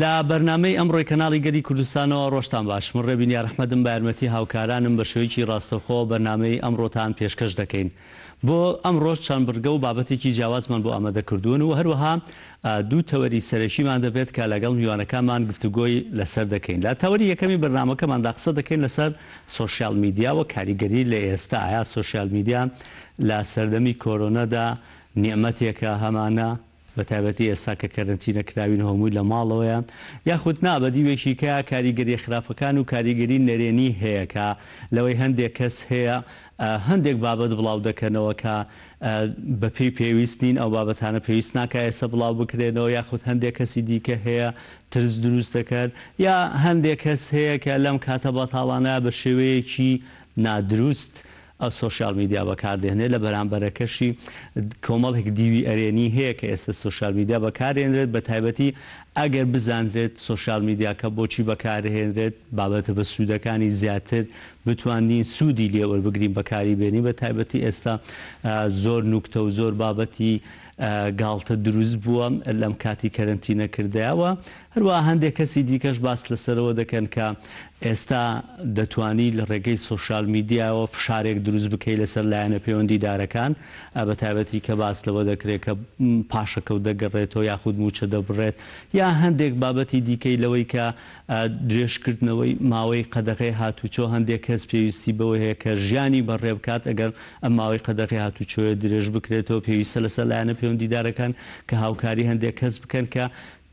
لە بەرنامەی ئەمڕۆی کەناڵی گەلی کوردستانەوە ڕۆژتان باش، من ڕێبین یارئەحمەدم بە یارمەتی هاوکارانم بە شێوەیەکی ڕاستەوخۆ بەرنامەی ئەمڕۆتان پێشکەش دەکەین. بۆ ئەمڕۆش چەند بڕگە و بابەتێکی جیاوازمان بۆ ئامادە کردوون و هەروەها دوو تەوەری سەرەکیمان دەبێت کە لەگەڵ میوانەکانمان گفتوگۆی لەسەر دەکەین. لە تەوەری یەکەمی بەرنامەکەماندا قسە دەکەین لەسەر سۆشیال میدیا و کاریگەری لە ئێستا. ئایا سۆشیال میدیا لە سەردەمی کۆرۆنەدا نیعمەتێکە هەمانە؟ بەتایبەتی ئێستا کە کەرەنتینە کراوین و هەمووی لە ماڵەوەیە، یاخود نا بە دیوێکی کە کاریگەریە خراپەکان و کاریگەری نەرێنی هەیە کە لەوەی هەندێک کەس هەیە هەندێک بابەت بڵاو دەکەنەوە کە بە پێی پێویست نین ئەو بابەتانە پێویست ناکا ئێستا بڵاو بکرێنەوە یاخود هەندێک کەسی دیکە هەیە ترس دروست دەکەن یا هەندێک کەس هەیە کە لەم کاتە بەتاڵانە بە شێوەیەکی نادروست ئەو سۆشیال میدیا بەکاردێنێت لە بەرامبەرەکەشی کۆمەڵێک دیوی ئەرێنی هەیە کە ئێستا سۆشیال میدیا بەکارێنرێت بە تایبەتی ئەگەر بزانرێت سۆشیال میدیاکە بۆچی بەکارهێنرێت بابەتە بە سوودەکانی زیاتر بتوانین سوودی لێ وەربگرین بەکاری بێنین بە تایبەتی ئێستا زۆر نوکتە و زۆر بابەتی گاڵتە دروست بووە لەم کاتی کەرەنتینە کردەوە هەروەها هەندێک کەسی دیکەش باس لەسەرەوە دەکەن کە ئێستا دەتوانی لە ڕێگەی سۆشیال میدیاوە فشارێک دروست بکەی لەسەر لایەنە پەیوەندیدارەکان، بەتایبەتی کە باس لەوە دەکرێت کە پاشەکەوت دەگەڕێتەوە یاخود مووچە دەبڕێت یا هەندێک بابەتی دیکەی لەوەی کە درێژکردنەوەی ماوەی قەدەغەی هاتوچۆ هەندێک کەس پێویستی بەوە هەیە کە ژیانی بەڕێ بکات ئەگەر ئەم ماوەی قەدەغەی هاتوچۆیە درێژ بکرێتەوە پێویستە لەسەر لایەنە پەیوەندیدارەکان کە هاوکاری هەندێک کەس بکەن کە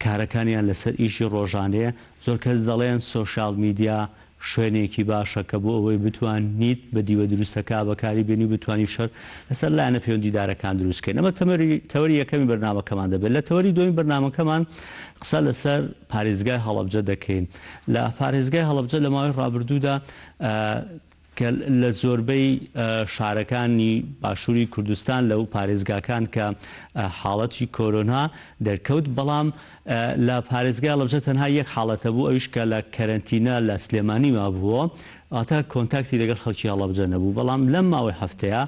کارەکانیان لەسەر ئیشی ڕۆژانەیە، زۆر کەس دەڵێن سۆشیال میدیا شوێنێکی باشە کە بۆ ئەوەی بتوانیت بە دیوە دروستەکە بەکاری بێنی و بتوانی فشار لەسەر لایەنە پەیوەندیدارەکان دروست بکەین. ئەمە تەمەری تەوەری یەکەمی بەرنامەکەمان دەبێت. لە تەوەری دووەمی بەرنامەکەمان قسە لەسەر پارێزگای هەڵەبجە دەکەین. لە پارێزگای هەڵەبجە لە ماوەی ڕابردوودا کە لە زۆربەی شارەکانی باشووری کوردستان لەو پارێزگاکان کە حاڵەتی کۆرۆنا دەرکەوت، بەڵام لە پارێزگای هەڵەبجە تەنها یەک حاڵەت هەبوو ئەویش کە لە کەرەنتینە لە سلێمانی مابووەوە، واتە کۆنتاکتی لەگەڵ خەڵکی هەڵەبجە نەبوو، بەڵام لەم ماوەی هەفتەیە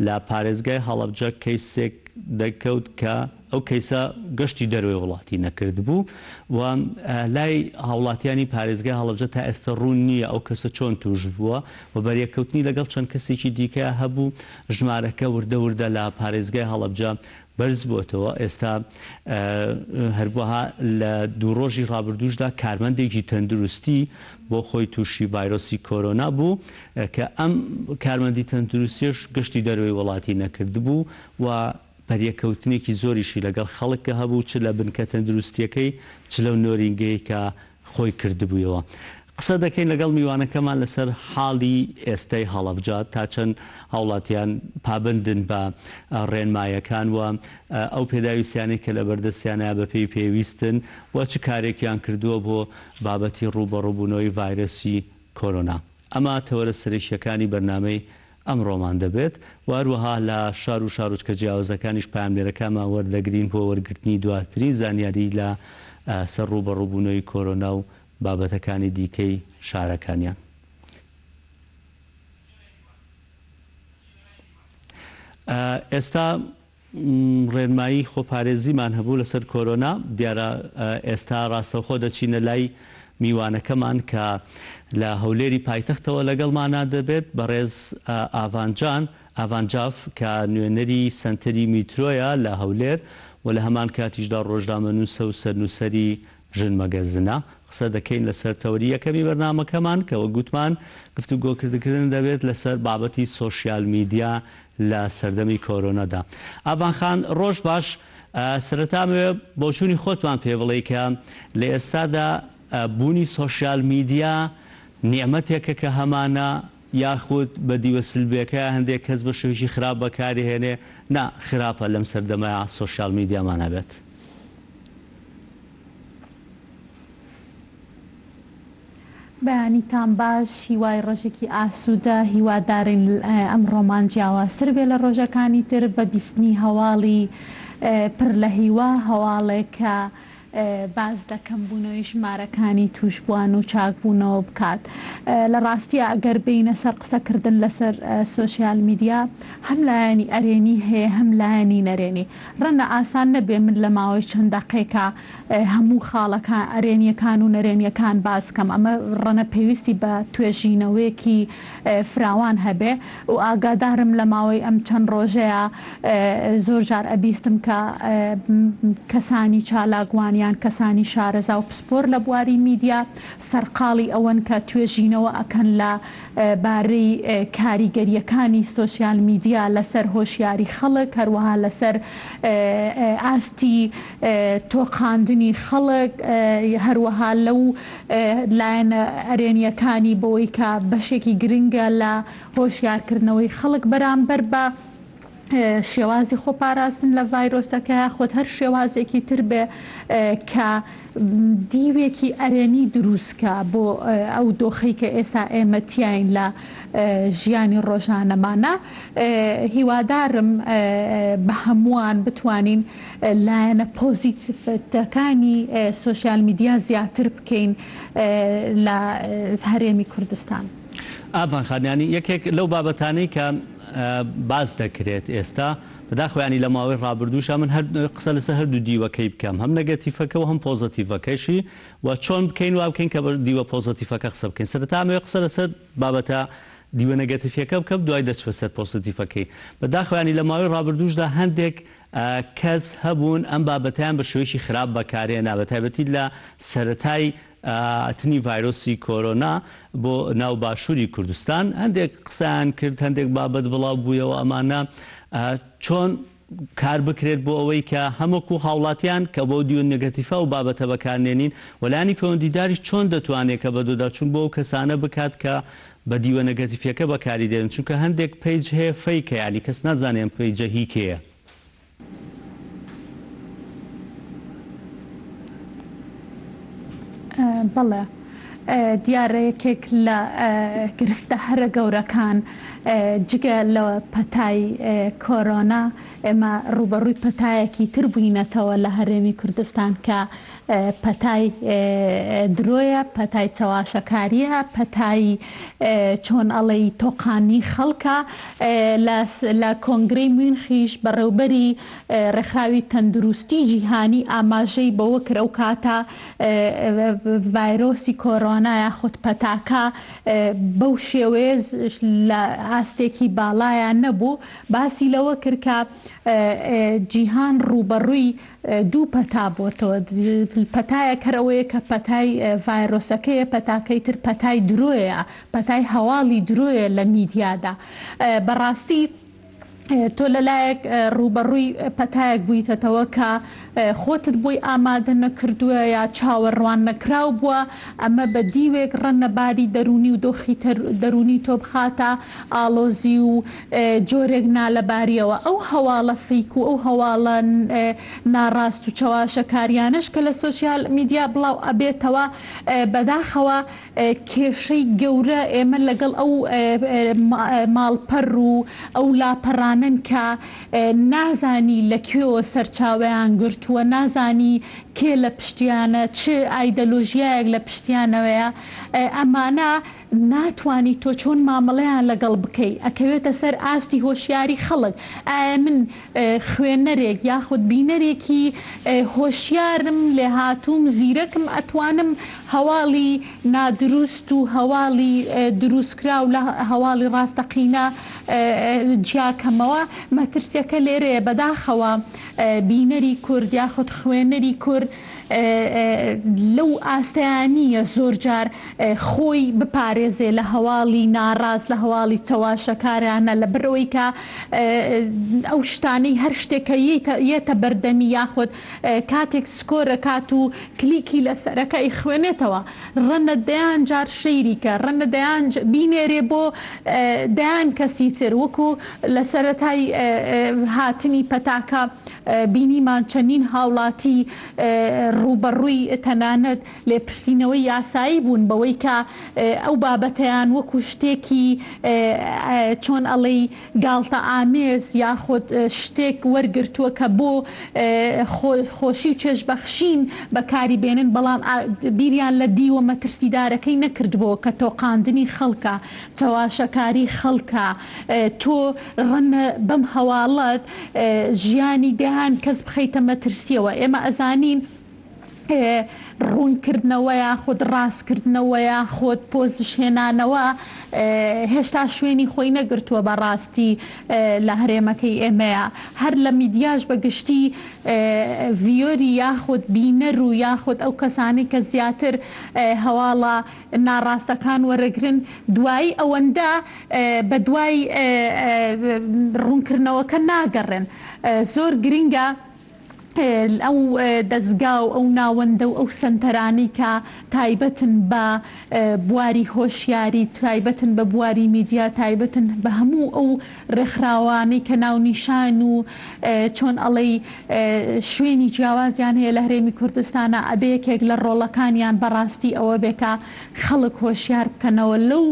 لە پارێزگای هەڵەبجە کەیسێک دەرکەوت کە ئەو کەیسە گەشتی دەرەوەی وڵاتی نەکردبوو و لای هاوڵاتیانی پارێزگای هەڵەبجە تا ئێستا ڕوون نییە ئەو کەسە چۆن تووش بووە و بەریەککەوتنی لەگەڵ چەند کەسێکی دیکە هەبوو، ژمارەکە وردە وردە لە پارێزگای هەڵەبجە بەرزبووەتەوە، ئێستا هەروەها لە دوو ڕۆژی ڕابردووشدا کارمەندێکی تەندروستی بۆ خۆی تووشی ڤایرۆسی کۆرۆنا بوو کە ئەم کارمەندی تەندروستیەش گەشتی دەرەوەی وڵاتی نەکردبوو و بەریەککەوتنێکی زۆریشی لەگەڵ خەڵک کە هەبوو چ لە بنکە تەندروستییەکەی چ لەو نۆرینگەی کە خۆی کردبوویەوە. قسە دەکەین لەگەڵ میوانەکەمان لەسەر حاڵی ئێستای هەڵەبجە تا چەند هاوڵاتیان پابەندن بە ڕێنمایەکان و ئەو پێداویستیانەی کە لەبەردەستیانە بەپێی پێویستن و چ کارێکیان کردووە بۆ بابەتی ڕووبەڕووبوونەوەی ڤایرەسی کۆرۆنا. ئەمە تەوەرە سەرەکییەکانی بەرنامەی ئەمڕۆمان دەبێت و هەروەها لە شار و شارۆچکە جیاوازەکانیش پەیامنێرەکانمان وەردەگرین بۆ وەرگرتنی دواترین زانیاری لە سەر ڕووبەڕووبوونەوەی کۆرۆنا و بابەتەکانی دیکەی شارەکانیان. ئێستا ڕێنمایی خۆپارێزیمان هەبوو لەسەر کۆرۆنا، دیارە ئێستا ڕاستەوخۆ دەچینە لای میوانەکەمان کە لە هەولێری پایتەختەوە لەگەڵمانا دەبێت، بەڕێز ئاڤان جان، ئاڤان جاف، کە نوێنەری سەنتەری میترۆیە لە هەولێر و لە هەمان کاتیشدا ڕۆژنامەنووسە و سەرنووسەری ژن مەگەزنە. قسە دەکەین لەسەر تەوەری یەکەمی بەرنامەکەمان کە وەک گوتمان گفتوگۆکردکردن دەبێت لەسەر بابەتی سۆشیال میدیا لە سەردەمی کۆرۆنادا. ئاڤان خان ڕۆژ باش، سەرەتا ئەمەوێ بۆچوونی خۆتمان پێ بڵێی کە لە ئێستادا بوونی سۆشیال میدیا نیعمەتێکە کە هەمانە یاخود بە دیوە سلبیەکەیا هەندێک کەس بە شێوەیەکی خراپ بەکاری هێنێ، نا خراپە لەم سەردەمەیا سۆشیال میدیامان هەبێت. بەیانیتان باش هیوای ڕۆژێکی ئاسوودە هیوادارین ئەمڕۆمان جیاوازتر بێ لە ڕۆژەکانی تر بە بیستنی هەواڵی پر لە هیوا هەواڵێک کە. باس لە کەمبوونەوەی ژمارەکانی تووشبووان و چاکبوونەوە بکات. لە ڕاستیا ئەگەر بێینە سەر قسەکردن لەسەر سۆشیال میدیا هەم لایەنی ئەرێنی هەیە هەم لایەنی نەرێنی. ڕەنگە ئاسان نەبێ من لە ماوەی چەند دەقێکا هەموو خاڵەکان ئەرێنیەکان و نەرێنیەکان باس کەم ئەمە ڕەنە پێویستی بە توێژینەوەیەکی فراوان هەبێ و ئاگادارم لە ماوەی ئەم چەند ڕۆژەیا زۆر جار ئەبیستم کە کەسانی چالاکوان یان کەسانی شارەزا و پسپۆر لە بواری میدیا سەرقاڵی ئەوەن کە توێژینەوە ئەکەن لە بارەی کاریگەرییەکانی سۆشیال میدیا لەسەر هۆشیاری خەڵک، هەروەها لەسەر ئاستی تۆقاندنی خەڵک، هەروەها لەو لایەنە ئەرێنییەکانی بەوەی کە بەشێکی گرنگە لە هۆشیارکردنەوەی خەڵک بەرامبەر بە شێوازی خۆپاراستن لە ڤایرۆسەکە یاخود هەر شێوازێکی تر بێ کە دیوێکی ئەرێنی دروستکا بۆ ئەو دۆخەی کە ئێستا ئێمە تیاین لە ژیانی ڕۆژانەمانا. هیوادارم بە هەمووان بتوانین لایەنە پۆزیتیڤەکانی سۆشیال میدیا زیاتر بکەین لە هەرێمی کوردستان. ئاڤان خان، یانی یەکێک لەو بابەتانەی کە باس دەکرێت ئێستا، بەداخەوە یانی لە ماوەی ڕابردووشا من هەر قسە لەسەر هەردوو دیوەکەی بکەم هەم نەگەتیفەکە و هەم پۆزەتیڤەکەشی و چۆن بکەین وا بکەین کە بە دیوە پۆزەتیفەکە قسە بکەین سەرەتا ئەمەوێ قسە لەسەر بابەتە دیوە نەگەتیفیەکە بکەم دوای دەچمە سەر پۆزەتیفەکەی بەداخەوە یانی لە ماوەی ڕابردووشدا هەندێک کەس هەبوون ئەم بابەتەیان بە شێوەیەکی خراپ بەکارهێنا بەتایبەتی لە سەرەتای هاتنی ڤایرۆسی کۆرۆنا بۆ ناو باشووری کوردستان هەندێک قسەیان کرد، هەندێک بابەت بڵاو بوویەوە ئەمانە چۆن کار بکرێت بۆ ئەوەی کە هەم وەکو هاوڵاتیان کە بەو دیوە نێگەتیفە ئەو بابەتە بەکارنێنین و لایەنی پەیوەندیداریش چۆن دەتوانێت کە بەدۆداچوون بۆ ئەو کەسانە بکات کە بە دیوە نێگەتیفیەکە بەکاری دێنن چونکە هەندێک page هەیە fake ە یانی کەس نازانێ ئەم page ە هی کێیە. بەڵێ دیارە یەکێک لە گرفتە هەرە گەورەکان جگە لە پەتای کۆرۆنا ئێمە ڕووبەڕووی پەتایەکی تر بووینەتەوە لە هەرێمی کوردستان کە پەتای درۆیە، پەتای چەواشەکارییە، پەتای چۆن ئەڵێی تۆقاندنی خەڵکە. لە کۆنگرەی میونخیش بەڕێوبەری ڕێکخراوی تەندروستی جیهانی ئاماژەی بەوە کرد ئەو کاتە ڤایرۆسی کۆرۆنا یاخود پەتاکە بەو شێوەیە لە ئاستێکی باڵایا نەبوو، باسی لەوە کرد کە جیهان ڕووبەڕووی دوو پەتا بۆتەوە، پەتایەک هەر ئەوەیە کە پەتای ڤایرۆسەکەیە، پەتاکەی تر پەتای درۆیە، پەتای هەواڵی درۆیە لە میدیادا. بەڕاستی تۆ لەلایەک ڕووبەڕووی پەتایەک بوویتەتەوە کە خۆتت بۆی ئامادە نەکردووە یا چاوەڕوان نەکراو بووە، ئەمە بە دیوێک ڕەنگە باری دەروونی و دۆخی دەروونی تۆ بخاتە ئاڵۆزی و جۆرێک نالەباریەوە ئەو هەواڵە fake و ئەو هەواڵە ناڕاست و چەواشەکاریانەش کە لە سۆشیال میدیا بڵاو ئەبێتەوە بەداخەوە کێشەی گەورە ئێمە لەگەڵ ئەو ماڵپەر و ئەو لاپەڕانەن کە نازانی لە کوێوە سەرچاوەیان گرتووە نازانی کێ لە پشتیانە چ ئایدەلۆژیایەک لە پشتیانەوەیە ئەمانە ناتوانی تۆ چۆن مامەڵەیان لەگەڵ بکەی ئەکەوێتە سەر ئاستی هۆشیاری خەڵک ئایا من خوێنەرێک یاخود بینەرێکی هۆشیارم لێهاتووم زیرەکم ئەتوانم هەواڵی نادروست و هەواڵی دروستکراو لە هەواڵی ڕاستەقینە جیاکەمەوە مەترسیەکە لێرەیە بەداخەوە بینەری کورد یاخود خوێنەری کورد لەو ئاستەیا نییە زۆرجار خۆی بپارێزێ لە هەواڵی ناڕاست، لە هەواڵی چەواشەکارانە، لەبەرئەوەی کە ئەو شتانەی هەر شتێک کە یەتە بەردەمی یاخود کاتێک scroll ئەکات و کلیکی لەسەرەکە ئەیخوێنێتەوە ڕەنگە دەیان جار شەیری کە، ڕەنگە دەیان بینێرێ بۆ دەیان کەسی تر وەکو لە سەرەتای هاتنی پەتاکە بینیمان چەندین هاوڵاتی. ڕووبەڕووی تەنانەت لێپرسینەوەی یاسایی بوون بەوەی کە ئەو بابەتەیان وەکو شتێکی چۆن ئەڵێی گاڵتە ئامێز یاخود شتێک وەرگرتووە کە بۆ خۆشی و چێژبەخشین بەکاری بێنن، بەڵام بیریان لە دیوە مەترسیدارەکەی نەکردبۆوە کە تۆقاندنی خەڵکە، چەواشەکاری خەڵکە، تۆ ڕەنگە بەم هەواڵەت ژیانی دەیان کەس بخەیتە مەترسیەوە، ئێمە ئەزانین ڕوونکردنەوە یاخود ڕاستکردنەوە یاخود پۆزشهێنانەوە هێشتا شوێنی خۆی نەگرتووە بە ڕاستی لە هەرێمەکەی ئێمەیا هەر لە میدیاش بە گشتی ڤیۆری یاخود بینەر و یاخود ئەو کەسانەی کە زیاتر هەواڵە ناڕاستەکان وەرەگرن دوایی ئەوەندە بە دوای ڕوونکردنەوەکە ناگەڕێن زۆر گرنگە ئەو دەزگا و ئەو ناوەندە و ئەو سەنتەرانەی کە تایبەتن بە بواری هۆشیاری، تایبەتن بە بواری میدیا، تایبەتن بە هەموو ئەو ڕێکخراوانەی کە ناونیشان و چۆن ئەڵێی شوێنی جیاوازیان هەیە لە هەرێمی کوردستانا، ئەبێ یەکێک لە ڕۆڵەکانیان بەڕاستی ئەوە بێ کە خەڵک هۆشیار بکەنەوە لەو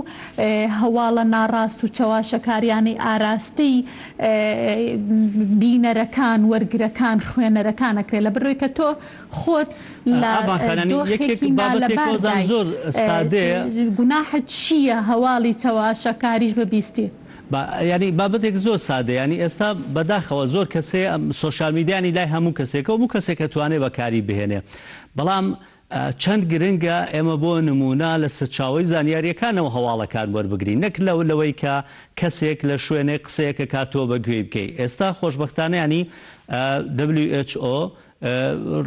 هەواڵە ناڕاست و چەواشەکاریانەی ئاراستەی بینەرەکان، وەرگرەکان، خوێنەرەکان ئەکرێ لەبەرئەوەی کە تۆ خۆت لە ئاڤان خانانی یەکێک دۆخێکی بابەتێک هۆزان نالەباردای زۆر سادەیە. گوناحت چییە هەواڵی چەواشەکاریش ببیستی؟ با یانی بابەتێک زۆر سادەیە یانی ئێستا بەداخەوە زۆر کەس هەیە سۆشیال میدیانی لای هەموو کەسێکە و هەموو کەسێک ئەتوانێ بەکاری بهێنێ بەڵام چەند گرنگە ئێمە بۆ نموونە لە سەرچاوەی زانیارییەکانەوە هەواڵەکان وەربگرین نەک لەو لەوەی کە کەسێک لە شوێنێک قسەیەک ئەکات تۆ بە گوێی بکەی ئێستا خۆشبەختانە یانی WHO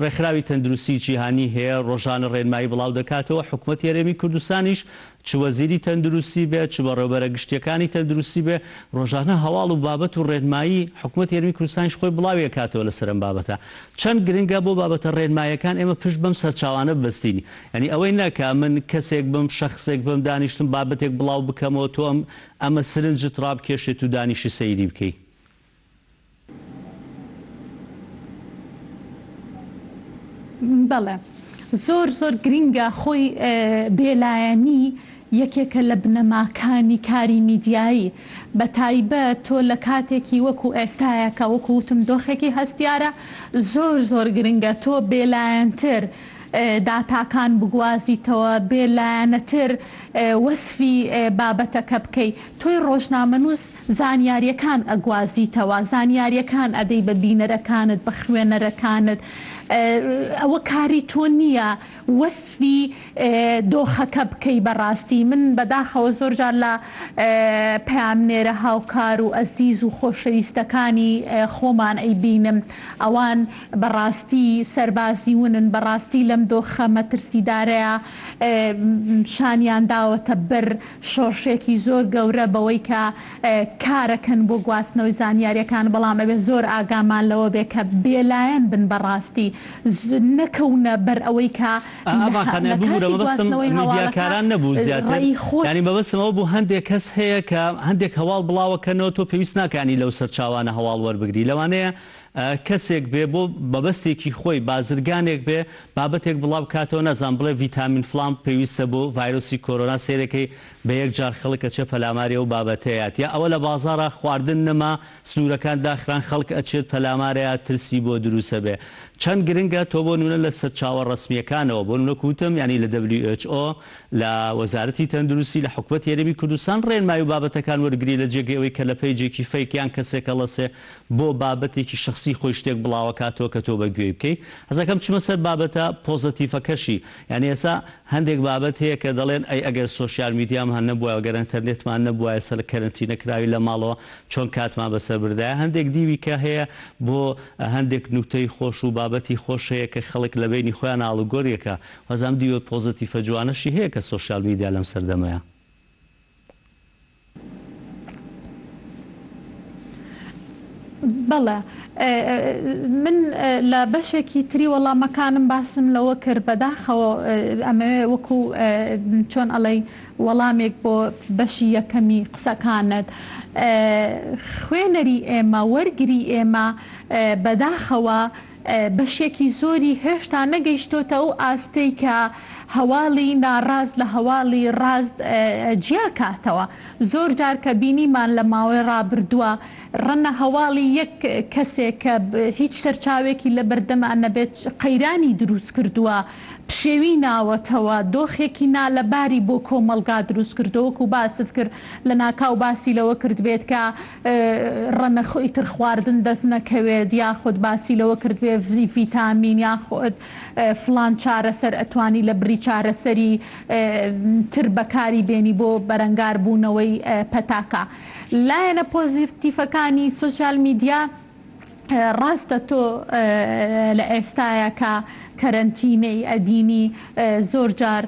ڕێکخراوی تەندروستی جیهانی هەیە ڕۆژانە ڕێنمایی بڵاو دەکاتەوە حکومەتی هەرێمی کوردستانیش چ وەزیری تەندروستی بێ، چ بەڕێوەبەرە گشتییەکانی تەندروستی بێ، ڕۆژانە هەواڵ و بابەت و ڕێنمایی حکومەتی هەرێمی کوردستانیش خۆی بڵاوی ئەکاتەوە لەسەر ئەم بابەتە. چەند گرنگە بۆ بابەتە ڕێنماییەکان ئێمە پشت بەم سەرچاوانە ببەستین. یانی ئەوەی نا کە من کەسێک بم، شەخسێک بم، دانیشتم بابەتێک بڵاو بکەمەوە تۆ ئەمە سرنجت ڕابکێشێت و دانیشی سەیری بکەی. بەڵێ زۆر زۆر گرینگە خۆی بێلایەنی یەکێکە لە بنەماکانی کاری میدیایی بە تایبەت تۆ لە کاتێکی وەکو ئێستایە کە وەکو وتم دۆخێکی هەستیارە زۆر زۆر گرنگە تۆ بێلایەنتر داتاکان بگوازیتەوە بێلایەنەتر وەسفی بابەتەکە بکەی تۆی ڕۆژنامەنووس زانیاریەکان ئەگوازیتەوە، زانیاریەکان ئەدەی بە بینەرەکانت، بە خوێنەرەکانت، ئەوە کاری تۆ نییە وەسفی دۆخەکە بکەی بەڕاستی من بەداخەوە زۆر جار لە پەیامنێرە هاوکار و ئەزیز و خۆشەویستەکانی خۆمان ئەیبینم ئەوان بەڕاستی سەربازی ونن بەڕاستی لەم دۆخە مەترسیدارەیا شانیان داوەتە بەر شۆڕشێکی زۆر گەورە بەوەی کە کارەکەن بۆ گواستنەوەی زانیاریەکان بەڵام ئەبێ زۆر ئاگامان لەوە بێ کە بێلایەن بن بەڕاستی نەکەونە بەر ئەوەی کە ئاڤان خان لە ببورە کاتی مەبەستم گواستنەوەی هەواڵەکە میدیاکاران نەبوو زیاتر ڕەئی خۆت یانی مەبەستم ئەوە بوو هەندێک کەس هەیە کە هەندێک هەواڵ بڵاوەکەنەوە تۆ پێویست ناکا یانی لەو سەرچاوانە هەواڵ وەربگری لەوانەیە کەسێک بێ بۆ مەبەستێکی خۆی بازرگانێک بێ بابەتێک بڵاو بکاتەوە نازانم بڵێ ڤیتامین فڵان پێویستە بۆ ڤایرۆسی کۆرۆنا سەیرەکەی بە یەک جار خەڵک ئەچێ پەلاماری ئەو بابەتەیات یا ئەوە لە بازاڕا خواردن نەما سنوورەکان داخران خەڵک ئەچێت پەلامارەیات ترسی بۆ دروسە بێ چەند گرنگە تۆ بۆ نمونە لە سەرچاوە ڕەسمیەکانەوە بۆ نمونە کوتم یانی لە WHO لە وەزارەتی تەندروستی لە حکومەتی هەرێمی کوردستان ڕێنمایی و بابەتەکان وەرگری لە جێگەی ئەوەی کە لە پەیجێکی فەیک یان کەسێک هەڵەسێ بۆ بابەتێکی شەخسی خۆی شتێک بڵاوەکاتەوە کە تۆ بە گوێی بکەی حەزەکەم بچمە سەر بابەتە پۆزەتیفەکەشی یانی ئێستا هەندێک بابەت هەیە کە دەڵێن ئەی ئەگەر سۆشیال میدیامان نەبوایە گەر ئەنتەرنێتمان نەبوایە سەر کەرەنتینە کراوی لە ماڵەوە چۆن کاتمان بەسەر بردایە هەندێک دیوی کە هەیە بۆ هەندێک نوکتەی خۆش و بابەتی خۆش هەیە کە خەڵک لە بەینی خۆیان ئاڵوگۆریەکە وازم دیوە پۆزەتیفە جوانەشی هەیە کە سۆشیال میدیا لەم سەردەمەیە. بەڵێ من لە بەشێکی تری وەڵامەکانم باسم لەوە کرد بەداخەوە ئەمەوێ وەکو چۆن ئەڵێی وەڵامێک بۆ بەشی یەکەمی قسەکانت خوێنەری ئێمە وەرگری ئێمە بەداخەوە. بەشێکی زۆری هێشتا نەگەیشتۆتە ئەو ئاستەی کە هەواڵی ناڕاست لە هەواڵی ڕاست جیا کاتەوە. زۆر جار کە بینیمان لە ماوەی ڕابردووە ڕەنە هەواڵی یەک کەسێک کە هیچ سەرچاوێکی لە بەردەما نەبێت قەیرانی دروست کردووە، پشێوی ناوەتەوە، دۆخێکی نالەباری بۆ کۆمەڵگا دروست کردووە، وەکو باست کرد لەناکاو باسی لەوە کردبێت کە ڕەنە ئیتر خواردن دەست نەکەوێت یاخود باسی لەوە کردبێت ڤیتامین یاخود فڵان چارەسەر ئەتوانی لە بری چارەسەری تر بەکاری بێنی بۆ بەرەنگار بوونەوەی پەتاکە. لایەنە پۆزیتیفەکانی سۆشیال میدیا ڕاستە تۆ لە ئێستایا کە کەرەنتینەی ئەبینی زۆر جار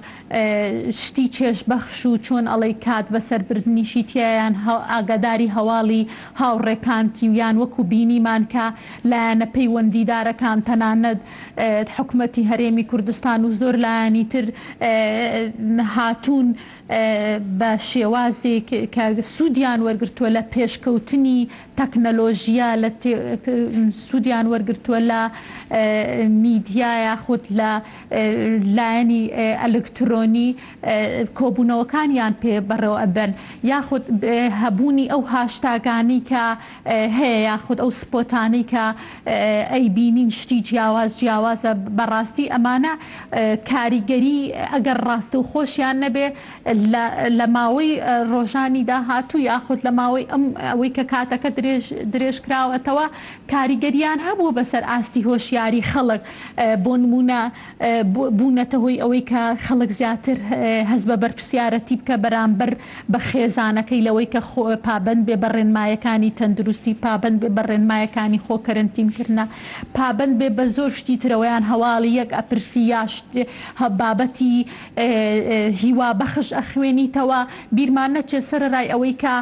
شتی چێژ بەخش و چۆن ئەڵێی کات بەسەر بردنیشی تیایە یان ئاگاداری هەواڵی هاوڕێکانتی و یان وەکو بینیمان کە لایەنە پەیوەندیدارەکان تەنانەت حکومەتی هەرێمی کوردستان و زۆر لایەنی تر هاتوون بە شێوازێک کە سوودیان وەرگرتووە لە پێشکەوتنی تەکنەلۆژیا لە سوودیان وەرگرتووە لە میدیا یاخود لە لایەنی ئەلکترۆنی کۆبوونەوەکانیان پێ بەڕێوە ئەبەن یاخود هەبوونی ئەو هاشتاگانەی کە هەیە یاخود ئەو سپۆتانەی کە ئەیبینین شتی جیاواز جیاوازە بەڕاستی ئەمانە کاریگەری ئەگەر ڕاستەوخۆشیان نەبێ لە لە ماوەی ڕۆژانی داهاتوو یاخود لە ماوەی ئەم ئەوەی کە کاتەکە درێژ درێژکراوەتەوە کاریگەریان هەبووە بەسەر ئاستی هۆشیاری خەڵک بۆ نموونە بوونەتە هۆی ئەوەی کە خەڵک زیاتر هەست بە بەرپرسیارەتی بکە بەرامبەر بە خێزانەکەی لەوەی کە پابەند بێ بە ڕێنمایەکانی تەندروستی، پابەند بێ بە ڕێنمایەکانی خۆ کەرەنتین کردنە، پابەند بێ بە زۆر شتی ترەوە یان هەواڵی یەک ئەپرسی یا بابەتی هیوابەخش ئەخوێنیتەوە، بیرمان نەچێ سەرەرای ئەوەی کە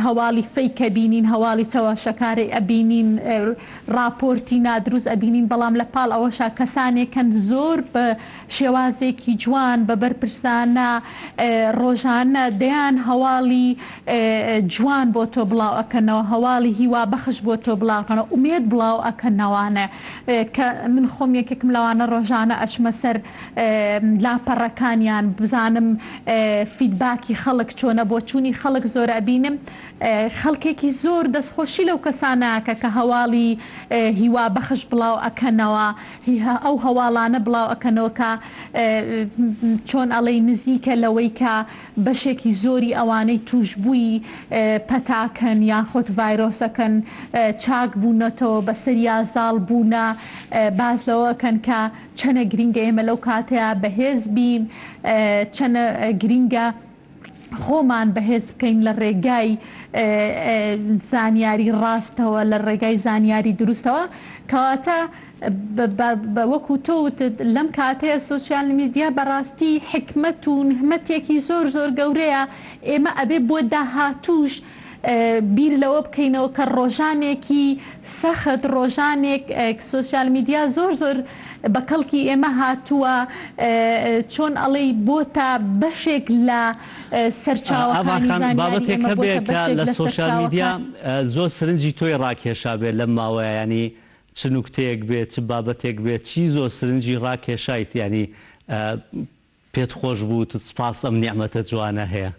هەواڵی فەیک ئەبینین، هەواڵی چەواشەکارەی ئەبینین، ڕاپۆرتی نادروست ئەبینین، بەڵام لە پاڵ ئەوەشا کەسانێک هەن زۆر بە شێوازێکی جوان بە بەرپرسانە ڕۆژانە دەیان هەواڵی جوان بۆ تۆ بڵاو ئەکەنەوە، هەواڵی هیوابەخش بۆ تۆ بڵاو ئەکەنەوە، ئومێد بڵاو ئەکەنەوانە کە من خۆم یەکێکم لەوانە ڕۆژانە ئەچمە سەر لاپەڕەکانیان بزانم فیدباکی خەڵک چۆنە بۆچوونی خەڵک زۆر ئەبینم خەڵکێکی زۆر دەستخۆشی لەو کەسانە ئەکا کە هەواڵی هیوابەخش بڵاو ئەکەنەوە ئەو هەواڵانە بڵاو ئەکەنەوە کە چۆن ئەڵێی نزیکە لەوەی کە بەشێکی زۆری ئەوانەی تووشبووی پەتاکەن یاخود ڤایرۆسەکەن چاک بوونەتەوە بەسەریا زاڵ بوونە باس لەوە ئەکەن کە چەنە گرینگە ئێمە لەو کاتەیا بەهێز بین، چەنە گرینگە خۆمان بەهێز بکەین لە ڕێگای زانیاری ڕاستەوە، لە ڕێگای زانیاری دروستەوە. کەواتە وەکو تۆ وتت لەم کاتەیە سۆشیال میدیا بەڕاستی حیکمەت و نهمەتێکی زۆر زۆر گەورەیە، ئێمە ئەبێ بۆ داهاتووش بیر لەوە بکەینەوە کە ڕۆژانێکی سەخت، ڕۆژانێک سۆشیال میدیا زۆر زۆر بە کەڵکی ئێمە هاتووە، چۆن ئەڵێی بۆتە بەشێک لە ئاڤان سەرچاوەکانی خان زانیاری بابەتێک ئێمە، هەبێ بۆتە کە بەشێک لە لە سۆشیال میدیا سەرچاوەکان. زۆر سرنجی تۆی ڕاکێشابێ لەم ماوەیە یانی چ نوکتەیەک بێ چ بابەتێک بێ چی زۆر سرنجی ڕاکێشایت یانی پێت خۆش بوو وتت سوپاس ئەم نیعمەتە جوانە هەیە؟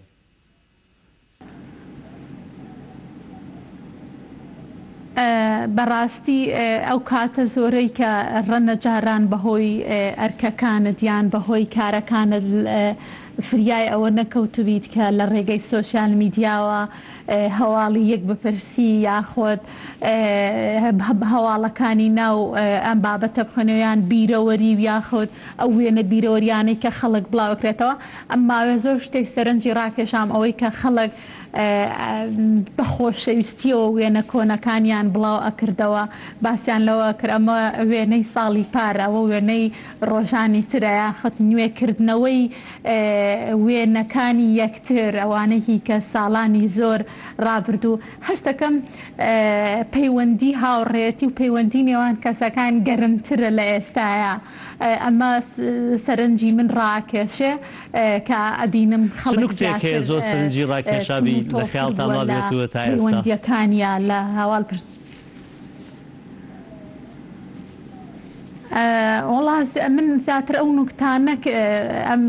بەڕاستی ئەو کاتە زۆرەی کە ڕەنە جاران بەهۆی ئەرکەکانت یان بەهۆی کارەکانت فریای ئەوە نەکەوتبیت کە لە ڕێگەی سۆشیال میدیاوە هەواڵی یەک بپرسی یاخود هەواڵەکانی ناو ئەم بابەتە بخوێنەوە یان بیرەوەری و یاخود ئەو وێنە بیرەوەریانەی کە خەڵک بڵاوەکرێتەوە ئەم ماوەیە زۆر شتێک سەرنجی ڕاکێشام ئەوەی کە خەڵک بە خۆشەویستیەوە وێنە کۆنەکانیان بڵاو ئەکردەوە باسیان لەوە ئەکرد ئەمە وێنەی ساڵی پار ئەوە وێنەی ڕۆژانی ترە یاخود نوێ کردنەوەی وێنەکانی یەکتر ئەوانەی هی کە ساڵانی زۆر ڕابردوو هەستەکەم پەیوەندی هاوڕێیەتی و پەیوەندی نێوان کەسەکان گەرمترە لە ئێستایا ئەمە سەرنجی من ڕاکێشێ کە ئەبینم چ خەڵک نوکتەیەک هەیە زیاتر زۆر سەرنجی ڕاکێشابی لە توندوتۆڵتر خەیاڵتا بووە لە مابێت و تا ئێستا؟ پەیوەندیەکانیا لە هەواڵ پرس. وەڵا من زیاتر ئەو نوکتانە ئەم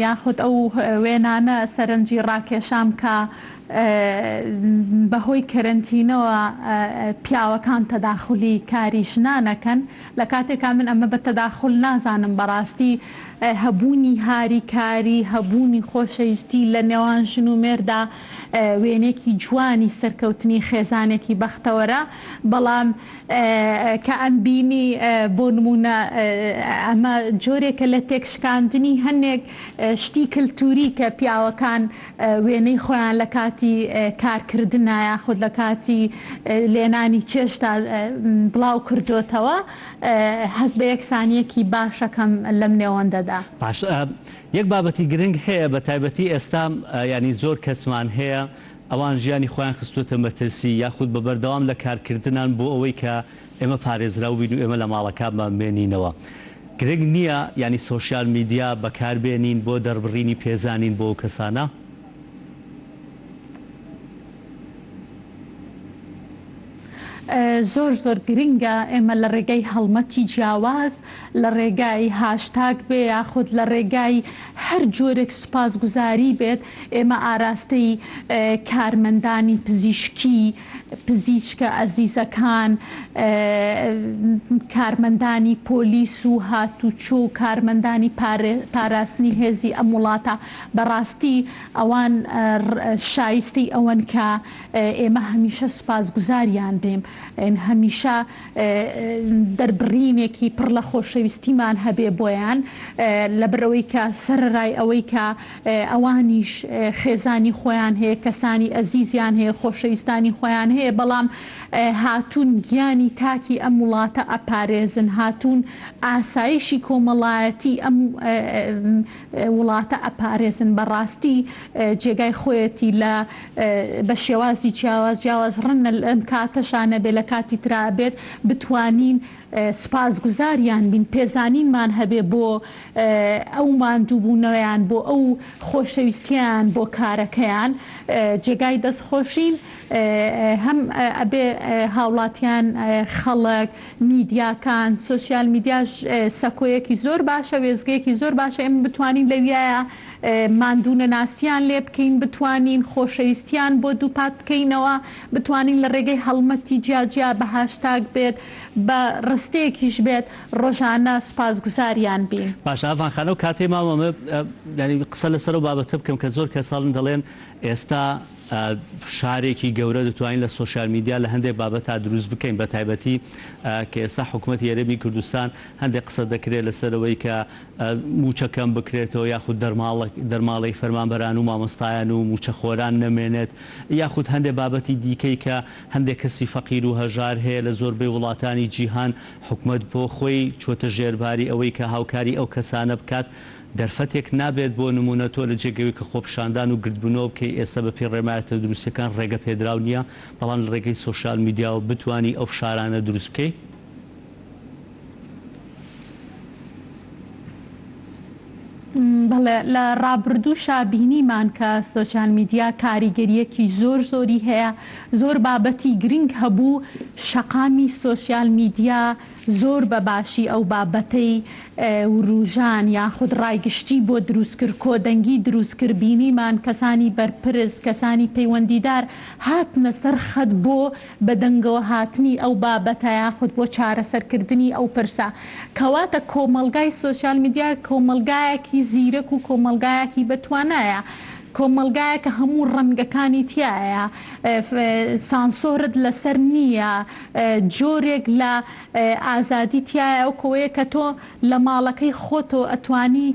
یاخود ئەو وێنانە سەرنجی ڕاکێشام کە بەهۆی کەرەنتینەوە پیاوەکان تەداخولی کاری ژنان ئەکەن لە کاتێکا من ئەمە بە تەداخول نازانم بەڕاستی هەبوونی هاریکاری هەبوونی خۆشەویستی لە نێوان ژن و مێردا وێنەیەکی جوانی سەرکەوتنی خێزانێکی بەختەوەرە بەڵام کە ئەمبینی بۆ نموونە ئەمە جۆرێکە لە تێکشکاندنی هەنێک شتی کلتوری کە پیاوەکان وێنەی خۆیان لە کاتی کارکردنا یاخود لە کاتی لێنانی چێشتا بڵاو کردۆتەوە هەست بە یەکسانیەکی باشەکەم لەم نێوەندەدا. باشە یەک بابەتی گرنگ هەیە بە تایبەتی ئێستا یانی زۆر کەسمان هەیە ئەوان ژیانی خۆیان خستووەتە مەترسی یاخود بە بەردەوام لە کارکردنان بۆ ئەوەی کە ئێمە پارێزراو بین و ئێمە لە ماڵەکانمان بمێنینەوە گرنگ نییە یانی سۆشیال میدیا بەکار بێنین بۆ دەربڕینی پێزانین بۆ ئەو کەسانە؟ زۆر زۆر گرنگە ئێمە لە ڕێگای هەڵمەتی جیاواز لە ڕێگای هاشتاگ بێ یاخود لە ڕێگای هەر جۆرێک سوپاسگوزاری بێت ئێمە ئاراستەی کارمەندانی پزیشکی پزیشکە ئەزیزەکان کارمەندانی پۆلیس و هاتوچۆ و کارمەندانی پاراستنی هێزی ئەم وڵاتە بەڕاستی ئەوان شایستەی ئەوەن کە ئێمە هەمیشە سوپاسگوزاریان بین، هەمیشە دەربڕینێکی پڕ لە خۆشەویستیمان هەبێ بۆیان، لەبەرئەوەی کە سەرەرای ئەوەی کە ئەوانیش خێزانی خۆیان هەیە، کەسانی ئەزیزیان هەیە، خۆشەویستانی خۆیان هەیە، بەڵام هاتوون گیانی تاکی ئەم وڵاتە ئەپارێزن، هاتوون ئاسایشی کۆمەڵایەتی ئەم وڵاتە ئەپارێزن بەڕاستی جێگای خۆیەتی لە بە شێوازی جیاواز جیاواز ڕەنگە لەم کاتەشا نەبێ لە کاتی ترا ئەبێت بتوانین سوپاسگوزاریان بین پێزانینمان هەبێ بۆ ئەو ماندووبوونەوەیان بۆ ئەو خۆشەویستییان بۆ کارەکەیان جێگای دەستخۆشین هەم ئەبێ هاوڵاتیان خەڵک میدیاکان، سۆسیال میدیاش سەکۆیەکی زۆر باشە، وێستگەیەکی زۆر باشە ئێمە بتوانین لەویایە ماندوونەناسیان لێ بکەین، بتوانین خۆشەویستیان بۆ دووپات بکەینەوە، بتوانین لە ڕێگەی هەڵمەتی جیاجیا بە هاشتاگ بێت، بە ڕستەیەکیش بێت ڕۆژانە سوپاسگوزاریان بین. باشە ئاڤان خان ئەو کاتەی ماوە ئەمە یانی قسە لەسەر ئەو بابەتە بکەم کە زۆر کەس هەڵن دەڵێن ئێستا فشارێکی گەورە دەتوانین لە سۆشیال میدیا لە هەندێک بابەتا دروست بکەین بە تایبەتی کە ئێستا حکومەتی هەرێمی کوردستان هەندێک قسە دەکرێت لەسەر ئەوەی کە مووچە کەم بکرێتەوە یاخود دەرماڵەی فەرمانبەران و مامۆستایان و مووچەخۆران نەمێنێت یاخود هەندێک بابەتی دیکەی کە هەندێک کەسی فەقیر و هەژار هەیە لە زۆربەی وڵاتانی جیهان حکومەت بۆ خۆی چۆتە ژێرباری ئەوەی کە هاوکاری ئەو کەسانە بکات دەرفەتێک نابێت بۆ نموونە تۆ لە جێگەوی کە خۆپیشاندان و گردبوونەوە بکەی ئێستا بە پێی ڕێمایە تەندروستیەکان ڕێگە پێدراو نیە بەڵام لە ڕێگەی سۆشیال میدیاوە بتوانی ئەو فشارانە دروست بکەی؟ بەڵێ لە ڕابردووشا بینیمان کە سۆشیال میدیا کاریگەریەکی زۆر زۆری هەیە زۆر بابەتی گرنگ هەبوو شەقامی سۆشیال میدیا زۆر بە باشی ئەو بابەتەی وروژان یاخود ڕای گشتی بۆ دروست کرد، کۆدەنگی دروست کرد، بینیمان کەسانی بەرپرس، کەسانی پەیوەندیدار هاتنە سەر خەت بۆ بە دەنگەوە هاتنی ئەو بابەتە یاخود بۆ چارەسەرکردنی ئەو پرسە. کەواتە کۆمەڵگای سۆسیال میدیا کۆمەڵگایەکی زیرەک و کۆمەڵگایەکی بە توانایە. کۆمەڵگایەکە هەموو ڕەنگەکانی تیایە، سانسۆرت لەسەر نییە، جۆرێک لە ئازادی تیایە ئەو کۆیە کە تۆ لە ماڵەکەی خۆتەوە ئەتوانی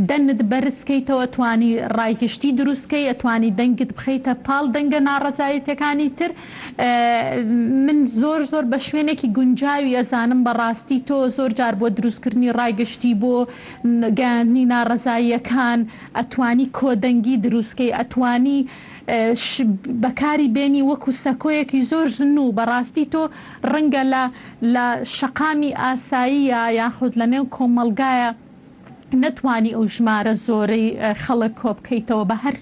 دەنگت بەرز کەیتەوە ئەتوانی ڕای گشتی دروست کەی ئەتوانی دەنگت بخەیتە پاڵ دەنگە ناڕەزایەتیەکانی تر من زۆر زۆر بە شوێنێکی گونجاوی ئەزانم بەڕاستی تۆ زۆر جار بۆ دروست کردنی ڕای گشتی بۆ گەیاندنی ناڕەزاییەکان ئەتوانی کۆدەنگی دروست کەی ئەتوانی بەکاری بێنی وەکو سەکۆیەکی زۆر زنوو بەڕاستی تۆ ڕەنگە لە لە شەقامی ئاساییە یاخود لە نێو کۆمەڵگایە. نەتوانی ئەو ژمارە زۆرەی خەڵک کۆبکەیتەوە بە هەر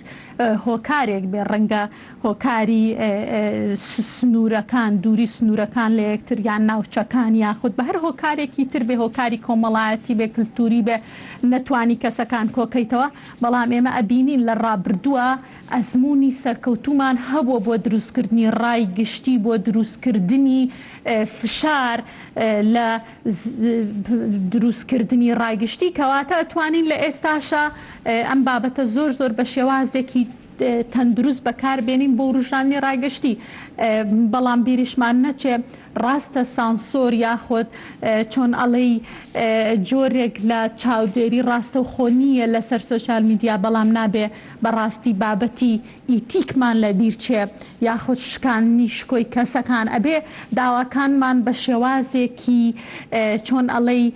هۆکارێک بێ ڕەنگە هۆکاری سنوورەکان دووری سنوورەکان لە یەکتر یان ناوچەکان یاخود بە هەر هۆکارێکی تر بێ هۆکاری کۆمەڵایەتی بێ کلتوری بێ نەتوانی کەسەکان کۆکەیتەوە بەڵام ئێمە ئەبینین لە ڕابردووە ئەزموونی سەرکەوتوومان هەبووە بۆ دروستکردنی ڕای گشتی بۆ دروستکردنی فشار لە دروستکردنی ڕای گشتی، کەواتە ئەتوانین لە ئێستاشا ئەم بابەتە زۆر زۆر بە شێوازێکی تەندروست بەکار بێنین بۆ وروژاندنی ڕای گشتی. بەڵام بیریشمان نەچێ ڕاستە سانسۆر یاخود چۆن ئەڵێی جۆرێک لە چاودێری ڕاستەوخۆ نییە لەسەر سۆشیال میدیا، بەڵام نابێ بەڕاستی بابەتی ئیتیکمان لە بیر چێ یاخود شکاندنی شکۆی کەسەکان ئەبێ داواکانمان بە شێوازێکی چۆن ئەڵێی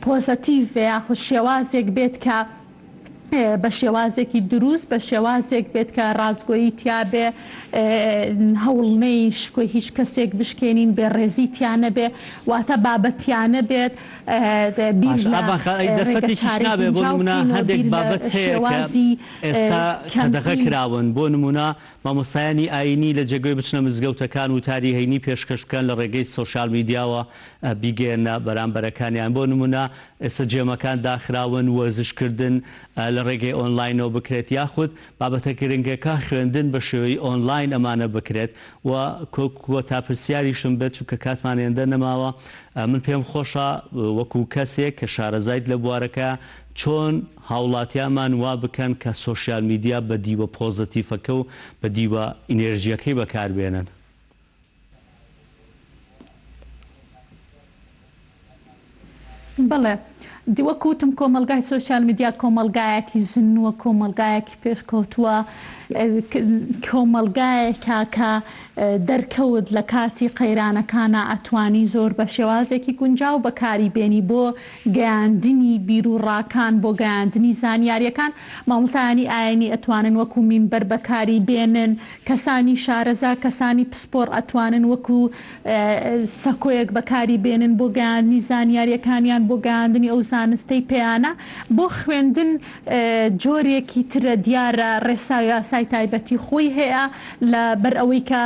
پۆزەتیڤ بێ یاخود شێوازێک بێت کە بە شێوازێکی دروست بە شێوازێک بێت کە ڕاستگۆیی تیا بێ هەوڵ نەین شکۆی هیچ کەسێک بشکێنین بێ ڕێزی تیا نەبێ واتە بابەتیانە بێت بیر باش لە ئابان خان ئەی ڕێگە دەرفەتێکیش چارەی نابێ بۆ گونجاو نمونە بکەینەوە هەندێک بیر لە بابەت هەیە کە شێوازی ئێستا قەدەغە کەمپین کراون بۆ نمونە مامۆستایانی ئایینی لە جێگەی بچنە مزگەوتەکان وتاری هەینی پێشکەش بکەن لە ڕێگەی سۆشیال میدیاوە بیگەیەنە بەرامبەرەکانیان بۆ نمونە ئێستا جێمەکان داخراون وەرزش کردن لە ڕێگەی ئۆنلاینەوە بکرێت یاخود بابەتە گرنگەکە خوێندن بە شێوەی ئۆنلاین ئەمانە بکرێت و کۆتا پرسیاریشم بێت چونکە کاتمان هێندە نەماوە من پێم خۆشە وەکو کەسێک کە شارەزایت لە بوارەکە چۆن هاوڵاتیانمان وا بکەن کە سۆشیال میدیا بە دیوە پۆزەتیفەکە و بە دیوە ئینێرجیەکەی بەکار بێنن؟ بەڵێ وەک وتم کۆمەڵگای سۆشیال میدیا کۆمەڵگایەکی زنووە، کۆمەڵگایەکی پێشکەوتووە، کۆمەڵگایەکە کە دەرکەوت لە کاتی قەیرانەکانا ئەتوانی زۆر بە شێوازێکی گونجاو بەکاری بێنی بۆ گەیاندنی بیروڕاکان، بۆ گەیاندنی زانیاریەکان، مامۆستایانی ئاینی ئەتوانن وەکو مینبەر بەکاری بێنن، کەسانی شارەزا، کەسانی پسپۆڕ ئەتوانن وەکو سەکۆیەک بەکاری بێنن بۆ گەیاندنی زانیاریەکانیان، بۆ گەیاندنی ئەو زانستەی پێیانە، بۆ خوێندن جۆرێکی ترە دیارە ڕێسا و یاسای تایبەتی خۆی هەیە لە بەر ئەوەی کە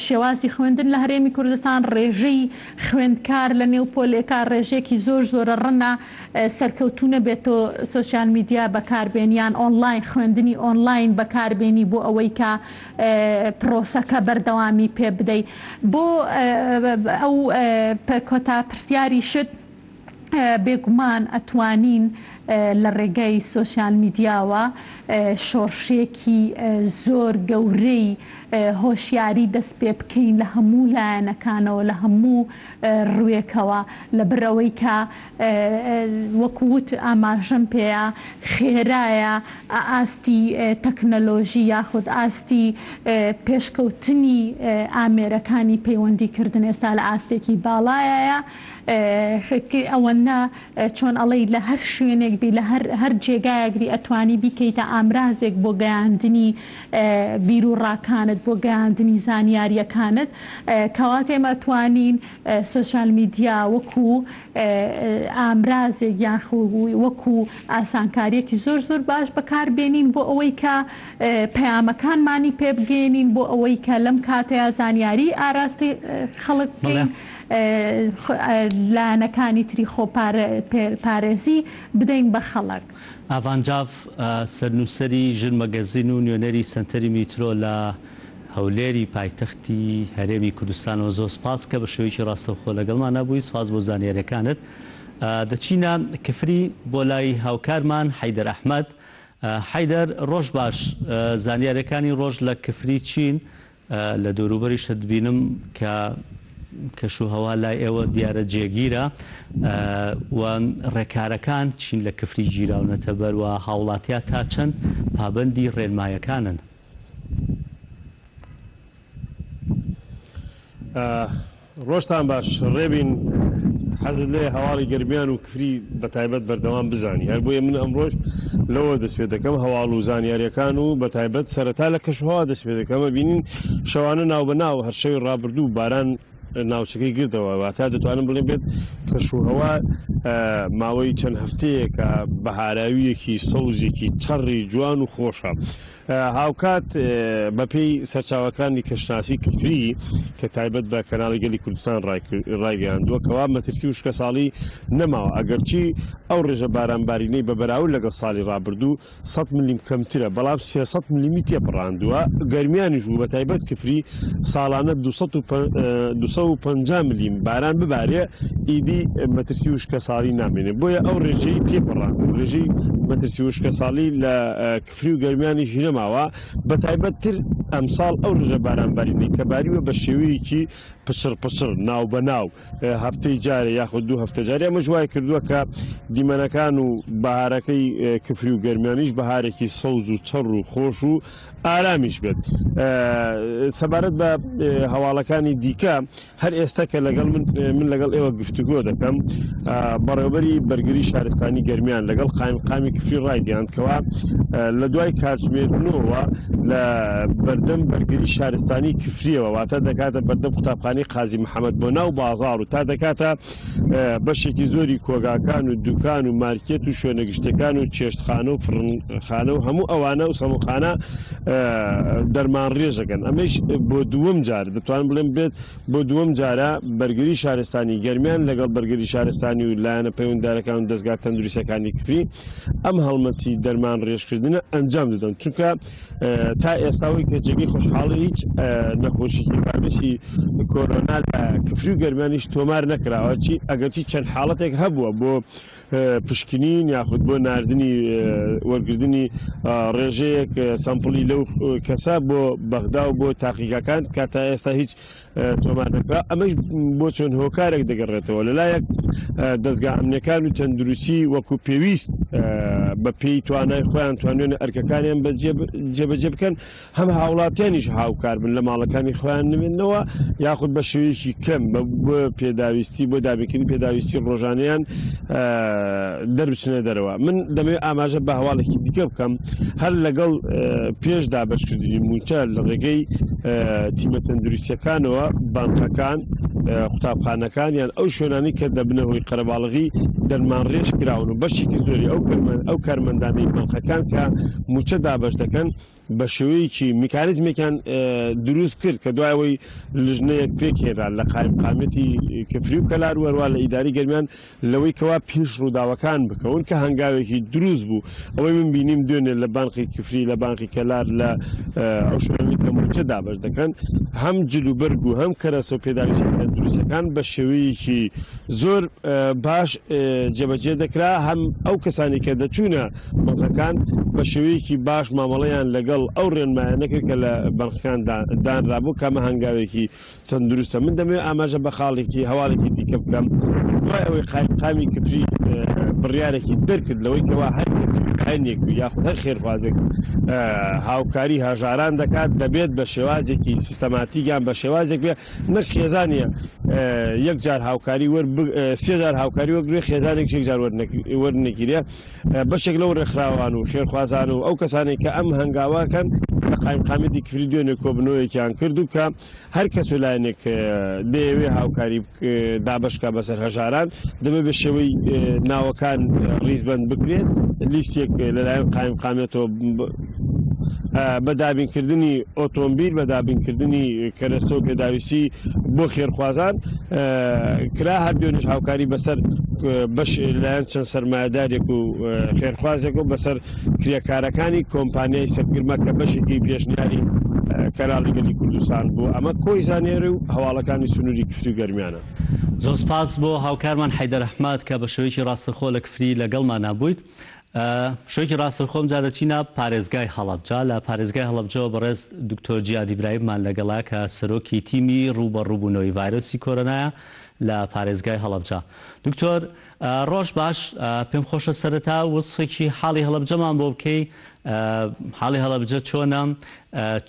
شێوازی خوێندن لە هەرێمی کوردستان ڕێژەی خوێندکار لە نێو پۆلێکا ڕێژەیەکی زۆر زۆرە ڕەنە سەرکەوتوو نەبێت تۆ سۆشیال میدیا بەکار بێنی یان ئۆنلاین خوێندنی ئۆنلاین بەکار بێنی بۆ ئەوەی کە پرۆسەکە بەردەوامی پێ بدەی بۆ ئەو کۆتا پرسیاریشت بێگومان ئەتوانین لە ڕێگەی سۆشیال میدیاوە شۆڕشێکی زۆر گەورەی هۆشیاری دەست پێ بکەین لە هەموو لایەنەکانەوە لە هەموو ڕوێکەوە لەبەرئەوەی کە وەکو وت ئاماژەم پێیا خێرایە ئاستی تەکنەلۆژی یاخود ئاستی پێشکەوتنی ئامێرەکانی پەیوەندی کردن ئێستا لە ئاستێکی باڵایە ئەوەنە چۆن ئەڵێی لە هەر شوێنێک بی لە هەر هەر جێگایەک بی ئەتوانی بیکەیتە ئامرازێک بۆ گەیاندنی بیروڕاکانت بۆ گەیاندنی زانیاریەکانت کەواتە ئێمە ئەتوانین سۆشیال میدیا وەکو ئامرازێک یاخو وەکو ئاسانکاریەکی زۆر زۆر باش بەکار بێنین بۆ ئەوەی کە پەیامەکانمانی پێ بگەیەنین بۆ ئەوەی کە لەم کاتەیا زانیاری ئاراستەی خەڵک بکەین لایەنەکانی تری خۆپارێزی بدەین بە خەڵک. ئاڤان جاف، سەرنووسەری ژن مەگەزین و نوێنەری سەنتەری میترۆ لە هەولێری پایتەختی هەرێمی کوردستانەوە زۆر سپاس کە بە شێوەیەکی ڕاستەوخۆ لەگەڵمانا بووی، سپاس بۆ زانیاریەکانت. دەچینە کفری بۆ لای هاوکارمان حەیدەر ئەحمەد. حەیدەر ڕۆژ باش، زانیاریەکانی ڕۆژ لە کفری چین؟ لە دەوروبەریشت دبینم کە کەش و هەوا لای ئێوە دیارە جێگیرە و ڕێکارەکان چین لە کفری گیراونەتە بەر و هاوڵاتیا تا چەند پابەندی ڕێنمایەکانن؟ ڕۆژتان باش ڕێبین حەزت لێیە هەواڵی گەرمیان و کفری بەتایبەت بەردەوام بزانی هەر بۆیە من ئەمڕۆش لەوە دەست پێ دەکەم هەواڵ و زانیاریەکان و بەتایبەت سەرەتا لە کەشوهەوا دەست پێ دەکەم بینین شەوانە ناوبەناو هەر شەوی ڕابردوو باران. ناوچەکەی گرتەوە، واتا دەتوانم بڵێم بێت کەشوهەوا ماوەی چەند هەفتەیەکە بەهاراوییەکی سەوزێکی تەڕی جوان و خۆشە. هاوکات بەپێی سەرچاوەکانی کەشناسی کفری کە تایبەت بە کەناڵی گەلی کوردستان ڕایگەیاندووە کەوا مەترسی وشکەساڵی نەماوە ئەگەرچی ئەو ڕێژە بارانبارینەی بە بەراورد لەگەڵ ساڵی ڕابردوو 100 ملیم کەمترە بەڵام 300 ملیمی تێپەڕاندووە گەرمیانیش و بەتایبەت کفری ساڵانە 250 ملیم باران ببارێ ئیدی مەترسی وشکەساڵی نامێنێ بۆیە ئەو ڕێژەی تێپەڕاندووە ڕێژەی مەترسی وشکەساڵی لە کفری و گەرمیانیش نەماوە، بەتایبەت تر ئەمساڵ ئەو ڕێژە بارانبارینەی کە باریوە بە شێوەیەکی پچڕ پچڕ ناوبەناو هەفتەی جارێ یاخود دوو هەفتە جارێ ئەمەش وای کردووە کە دیمەنەکان و بەهارەکەی کفری و گەرمیانیش بەهارێکی سەوز و تەڕ و خۆش و ئارامیش بێت. سەبارەت بە هەواڵەکانی دیکە هەر ئێستا کە لەگەڵ من من لەگەڵ ئێوە گفتوگۆ دەکەم بەڕێوبەری بەرگری شارستانی گەرمیان لەگەڵ قایمقامی کفری ڕایگەیاند کەوا لە دوای کاتژمێر نۆوە لە بەردەم بەرگری شارستانی کفریەوە واتە دەکاتە بەردەم قوتابخانەی قازی محەممەد بۆ ناو بازاڕ و تا دەکاتە بەشێکی زۆری کۆگاکان و دوکان و مارکێت و شوێنە گشتەکان و چێشتخانە و فڕنخانە و هەموو ئەوانە و سەموخانە دەرمان ڕێژەکەن ئەمەش بۆ دووەم جار دەتوانم بڵێم بێت بۆ دووەم جارە بەرگری شارستانی گەرمیان لەگەڵ بەرگری شارستانی و لایەنە پەیوەنددارەکان و دەزگا تەندروستەکانی کفری ئەم هەڵمەتی دەرمان ڕێژکردنە ئەنجام دەدەن چونکە تا ئێستاوەی کە جێگەی خۆشحاڵی هیچ نەخۆشیکی ڤایرۆسی کۆرۆنا لە کفری و گەرمیانیش تۆمار نەکراوە چی ئەگەرچی چەند حاڵەتێک هەبووە بۆ پشکنین یاخود بۆ ناردنی وەرگرتنی ڕێژەیەک سەمپڵی لەو کەسە بۆ بەغدا و بۆ تاقیگاکان کە تا ئێستا هیچ تۆمار نەکرا ئەمەش بۆ چەند هۆکارێک دەگەڕێتەوە لەلایەک دەزگا ئەمنیەکان و تەندروستی وەکو پێویست بە پێی توانای خۆیان توانیانە ئەرکەکانیان جێبەجێ بکەن هەم هاوڵاتیانیش هاوکار بن لە ماڵەکانی خۆیان نمێنەوە یاخود بە شێوەیەکی کەم بە پێداویستی بۆ دابینکردنی پێداویستی ڕۆژانەیان دەربچنە دەرەوە من دەمەوێت ئاماژە بە هەواڵێکی دیکە بکەم هەر لەگەڵ پێش دابەشکردنی مووچە لە ڕێگەی تیمە تەندروستیەکانەوە بانقەکان قوتابخانەکان یان ئەو شوێنانی کە دەبنە هۆی قەرەباڵغی دەرمان ڕێژ کراون و بەشێکی زۆری ئەو ئەو کارمەندانەی بانقەکان کە مووچە دابەش دەکەن بە شێوەیەکی میکانیزمێکیان دروست کرد کە دوای ئەوەی لژنەیەک پێکهێنرا لە قایمقامیەتی کفری و کەلار و هەروە لە ئیداری گەرمیان لەوەی کەوا پێش ڕووداوەکان بکەون کە هەنگاوێکی دروست بوو ئەوەی من بینیم دوێنێ لە بانقی کفری لە بانقی کەلار لە ئەو شوێنانەی کە مووچە دابەش دەکەن هەم جلوبەرگ و هەم کەرەسە و پێداویستیە تەندروستیەکان بە شێوەیەکی زۆر باش جێبەجێ دەکرا هەم ئەو کەسانی کە دەچوونە بانقەکان بە شێوەیەکی باش مامەڵەیان لەگەڵ ئەو ڕێنمایە نەکرد کە لە بانقەکان دانرابوو کە ئەمە هەنگاوێکی تەندروستە من دەمەوێت ئاماژە بە خاڵێکی هەواڵێکی دیکە بکەم دوای ئەوەی قایمقامی کفری بڕیارێکی دەرکرد لەوەی کەوا هەر کەسێک لایەنێک و یاخود هەر خێرخوازێک هاوکاری هەژاران دەکات دەبێت بە شێوازێکی سیستەماتیک یان بە شێوازێک بێ نەک خێزانیە یەک جار هاوکاری وەر سێ جار هاوکاری وەرگرێ خێزانێک یەک جار وەرنەگیرێ بەشێک لەو ڕێکخراوان و خێرخوازان و ئەو کەسانێک کە ئەم هەنگاوەکەن لە قایمقامیەتی کفری دوێنێ کۆبنەوەیەکیان کرد و کە هەر کەس و لایەنێک دەیەوێ هاوکاری دابەشکا بەسەر هەژاران دەبێت بە شێوەی ناوەکان ڕیزبەند بکرێت لیستێک لەلایەن قایمقامیەتەوە بە دابینکردنی ئۆتۆمبیل بە دابینکردنی کەرەستە و پێداویستی بۆ خێرخوازان کرا هەر دوێنێش هاوکاری بەسەر بەش لایەن چەند سەرمایەدارێک و خێرخوازێک و بەسەر کرێکارەکانی کۆمپانیای سەرگرمە کە بەشێکی پێشنیاری کەناڵی گەلی کوردستان بوو ئەمە کۆی زانیاری و هەواڵەکانی سنووری کفری و گەرمیانە. زۆر سپاس بۆ هاوکارمان حەیدەر ئەحمەد کە بە شێوەیەکی ڕاستەخۆ لە کفری لەگەڵمانا بوویت. شەوێکی ڕاستەوخۆم جا دەچینە پارێزگای هەڵەبجە، لە پارێزگای هەڵەبجەوە بەڕێز دکتۆر جیاد ئیبراهیممان لەگەڵە کە سەرۆکی تیمی ڕووبەڕووبوونەوەی ڤایرۆسی کۆرۆنایە لە پارێزگای هەڵەبجە. دکتۆر ڕۆژ باش، پێم خۆشە سەرەتا وەسفێکی حاڵی هەڵەبجەمان بۆ بکەی، حاڵی هەڵەبجە چۆنە،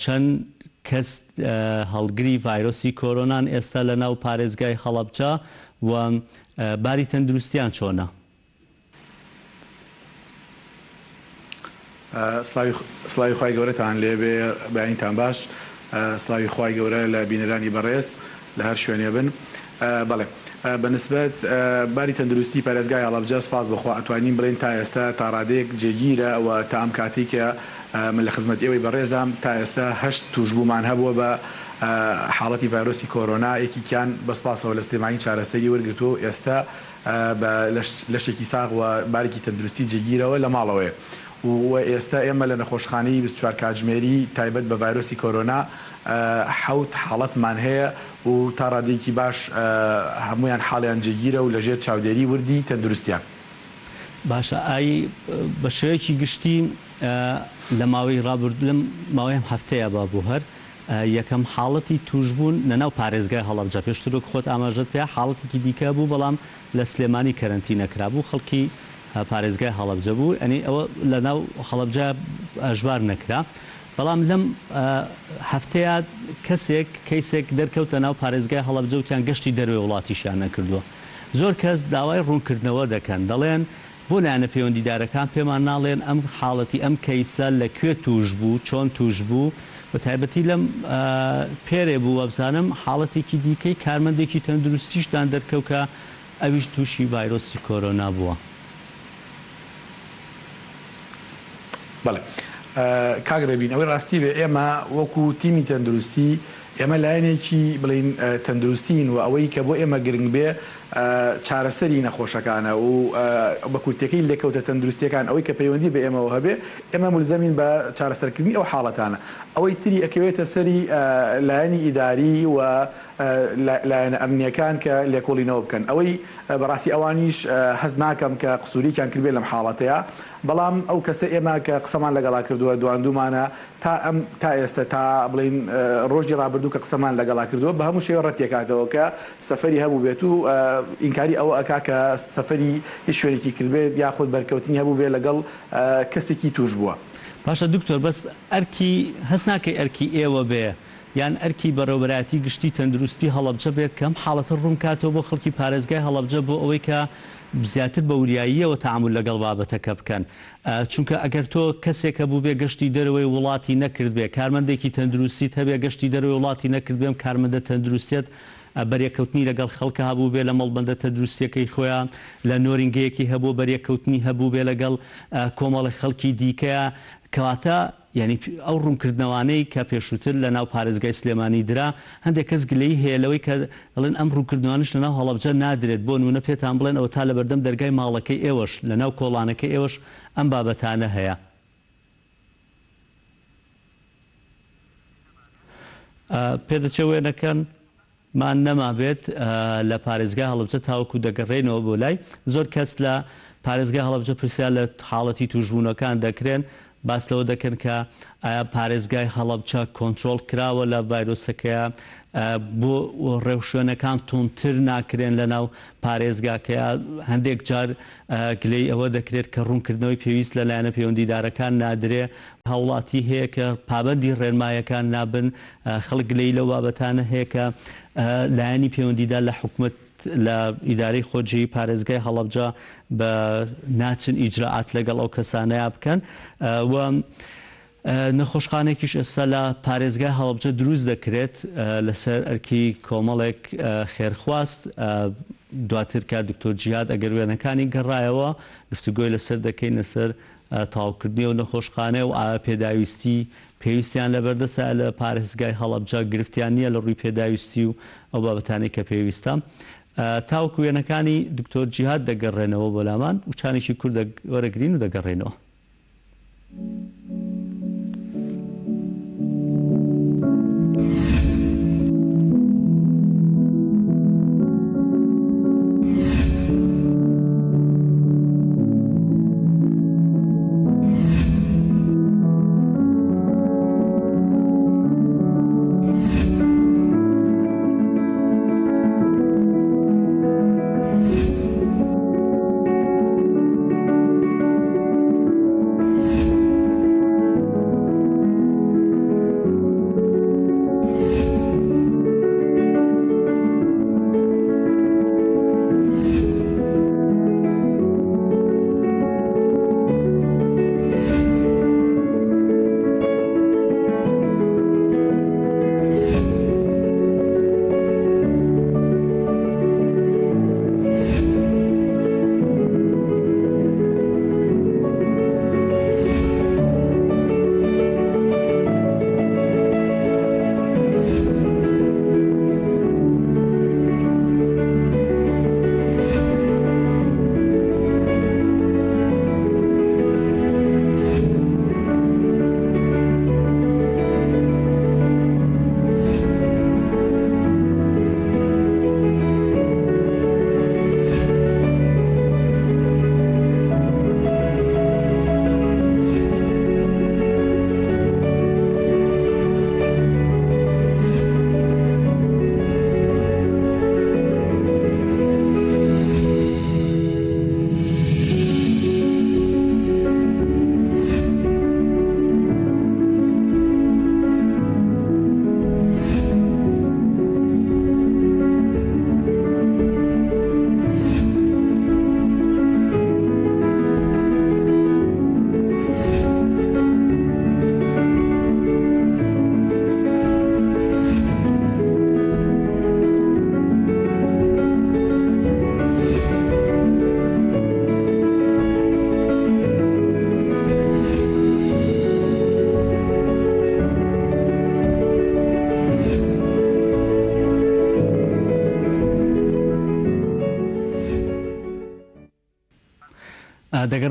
چەند کەس هەڵگری ڤایرۆسی کۆرۆنان ئێستا لەناو پارێزگای هەڵەبجە و باری تەندروستیان چۆنە؟ سڵاوی خوای گەورەتان لێبێ بەیانیتان باش سڵاوی خوای گەورە لە بینەرانی بەڕێز. لە هەر شوێنێ بن. بەڵێ بە نسبەت باری تەندروستی پارێزگای هەڵەبجە سوپاس بۆ خوا ئەتوانین بڵێین تا ئێستا تا ڕادەیەک جێگیرە و تا ئەم کاتەی کە من لە خزمەت ئێوەی بەڕێزام تا ئێستا هەشت تووشبوومان هەبووە بە حاڵەتی ڤایرۆسی کۆرۆنا یەکیکیان بە سوپاسەوە لە سلێمانی چارەسەری وەرگرتووە و ئێستا بە لەشێکی ساغ و بارێکی تەندروستی جێگیرەوە لە ماڵەوەیە و ئێستا ئێمە لە نەخۆشخانەی 24 کاتژمێری تایبەت بە ڤایرۆسی کۆرۆنا حەوت حاڵەتمان هەیە و تا ڕادەیەکی باش هەموویان حاڵیان جێگیرە و لەژێر چاودێری وردی تەندروستیان. باشە ئای بە شێوەیەکی گشتی لە ماوەی ڕابردوو لەم ماوەی ئەم هەفتەیە با بۆ هەر یەکەم حاڵەتی تووشبوون لەناو پارێزگای هەڵەبجە پێشتر وەک خۆت ئاماژەت پێ حاڵەتێکی دیکە بوو بەڵام لە سلێمانی کەرەنتینە کرابوو خەڵکی پارێزگای هەڵەبجە بوو یانی ئەوە لەناو هەڵەبجە ئەژبار نەکرا بەڵام لەم هەفتەیە کەسێک کەیسێک دەرکەوت لەناو پارێزگای هەڵەبجە وتیان گەشتی دەرەوەی وڵاتیشیان نەکردووە زۆر کەس داوای ڕوونکردنەوە دەکەن دەڵێن بۆ لایەنە پەیوەندیدارەکان پێمان ناڵێن ئەم حاڵەتی ئەم کەیسە لە کوێ توش بوو چۆن توش بوو بە تایبەتی لەم پێرێ بوو وابزانم حاڵەتێکی دیکەی کارمەندێکی تەندروستیشتان دەرکەوت کە ئەویش توشی ڤایرۆسی کۆرۆنا بووە. بەڵێ کاک ڕێبین ئەوەی ڕاستی بێ ئێمە وەکو تیمی تەندروستی ئێمە لایەنێکی بڵێین تەندروستین و ئەوەی کە بۆ ئێمە گرنگ بێ چارەسەری نەخۆشەکانە و بە کورتیەکەی لێکەوتە تەندروستیەکان ئەوەی کە پەیوەندی بە ئێمەوە هەبێ ئێمە مولزەمین بە چارەسەرکردنی ئەو حاڵەتانە ئەوەی تری ئەکەوێتە سەری لایەنی ئیداری و لایەنە ئەمنیەکان کە لێکۆڵینەوە بکەن ئەوەی بەڕاستی ئەوانیش هەست ناکەم کە قسوریکیان کردبێ لەم حاڵەتەیا بەڵام ئەو کەسە ئێمە کە قسەمان لەگەڵا کردووە دواندومانە تا ئەم تا ئێستە تا بڵێین ڕۆژی ڕابردوو کە قسەمان لەگەڵا کردووە بە هەموو شێوە ڕەتیەکاتەوە کە سەفەری هەبووبێت و ئینکاری ئەوە ئەکا کە سەفەری هیچ شوێنێکی کردبێت یاخود بەرکەوتنی هەبووبێت لەگەڵ کەسێکی تووشبووە. باشە دکتۆر بەس ئەرکی هەست ناکەی ئەرکی ئێوە بێ یان ئەرکی بەڕێوەبەرایەتی گشتی تەندروستی هەڵەبجە بێت کە ئەم حاڵەتە ڕوون بکاتەوە بۆ خەڵکی پارێزگای هەڵەبجە بۆ ئەوەی کە زیاتر بە وریاییەوە تەعامول لەگەڵ بابەتەکە بکەن چونکە ئەگەر تۆ کەسێک هەبووبێ گەشتی دەرەوەی وڵاتی نەکردبێ کارمەندێکی تەندروستیت هەبێ گەشتی دەرەوەی وڵاتی نەکردبێ ئەم کارمەندە تەندروستیەت بەریەککەوتنی لەگەڵ خەڵکا هەبووبێ لە مەڵبەندە تەندروستیەکەی خۆیا لە نۆرینگەیەکی هەبووە بەریەککەوتنی هەبووبێ لەگەڵ کۆمەڵێک خەڵکی دیکەیا کەواتە یانی ئەو ڕوونکردنەوانەی کە پێشووتر لە ناو پارێزگای سلێمانی درا، هەندێک کەس گلەیی هەیە لەوەی کە دەڵێن ئەم ڕوونکردنەوانەش لە ناو هەڵەبجە نادرێت، بۆ نموونە پێتان بڵێن ئەوەتا لە بەردەم دەرگای ماڵەکەی ئێوەش، لە ناو کۆڵانەکەی ئێوەش ئەم بابەتانە هەیە. پێدەچێ وێنەکەن. مان نەمابێت لە پارێزگای هەڵەبجە تاوەکو دەگەڕێینەوە بۆ لای زۆر کەس لە پارێزگای هەڵەبجە پرسیار لە حاڵەتی توشبوونەکان دەکرێن باس لەوە دەکەن کە ئایا پارێزگای هەڵەبجە کۆنترۆڵ کراوە لە ڤایرۆسەکەیە بۆ ڕێوشوێنەکان توندتر ناکرێن لە ناو پارێزگاکەیە هەندێک جار گلەیی ئەوە دەکرێت کە ڕوونکردنەوەی پێویست لە لایەنە پەیوەندیدارەکان نادرێ، هاوڵاتی هەیە کە پابەندی ڕێنمایەکان نابن، خەڵک گلەیی لەو بابەتانە هەیە کە لایەنی پەیوەندیدار لە حکومەت لە ئیدارەی خۆجێی پارێزگای هەڵەبجە بە ناچن ئیجرائات لەگەڵ ئەو کەسانەیا بکەن و نەخۆشخانەیەکیش ئێستا لە پارێزگای هەڵەبجە دروست دەکرێت لەسەر ئەرکی کۆمەڵێک خێرخواست، دواتر کە دکتۆر جیهاد ئەگەر وێنەکانی گەڕایەوە گفتوگۆی لەسەر دەکەین لەسەر تەواوکردنی ئەو نەخۆشخانەیە و ئایا پێداویستی پێویستیان لەبەردەستە لە پارێزگای هەڵەبجە گرفتیان نییە لە ڕووی پێداویستی و ئەو بابەتانەی کە پێویستە تاوەکو وێنەکانی دکتۆر جیهاد دەگەڕێنەوە بۆ لامان وچانێکی کورت وەرەگرین و دەگەڕێینەوە.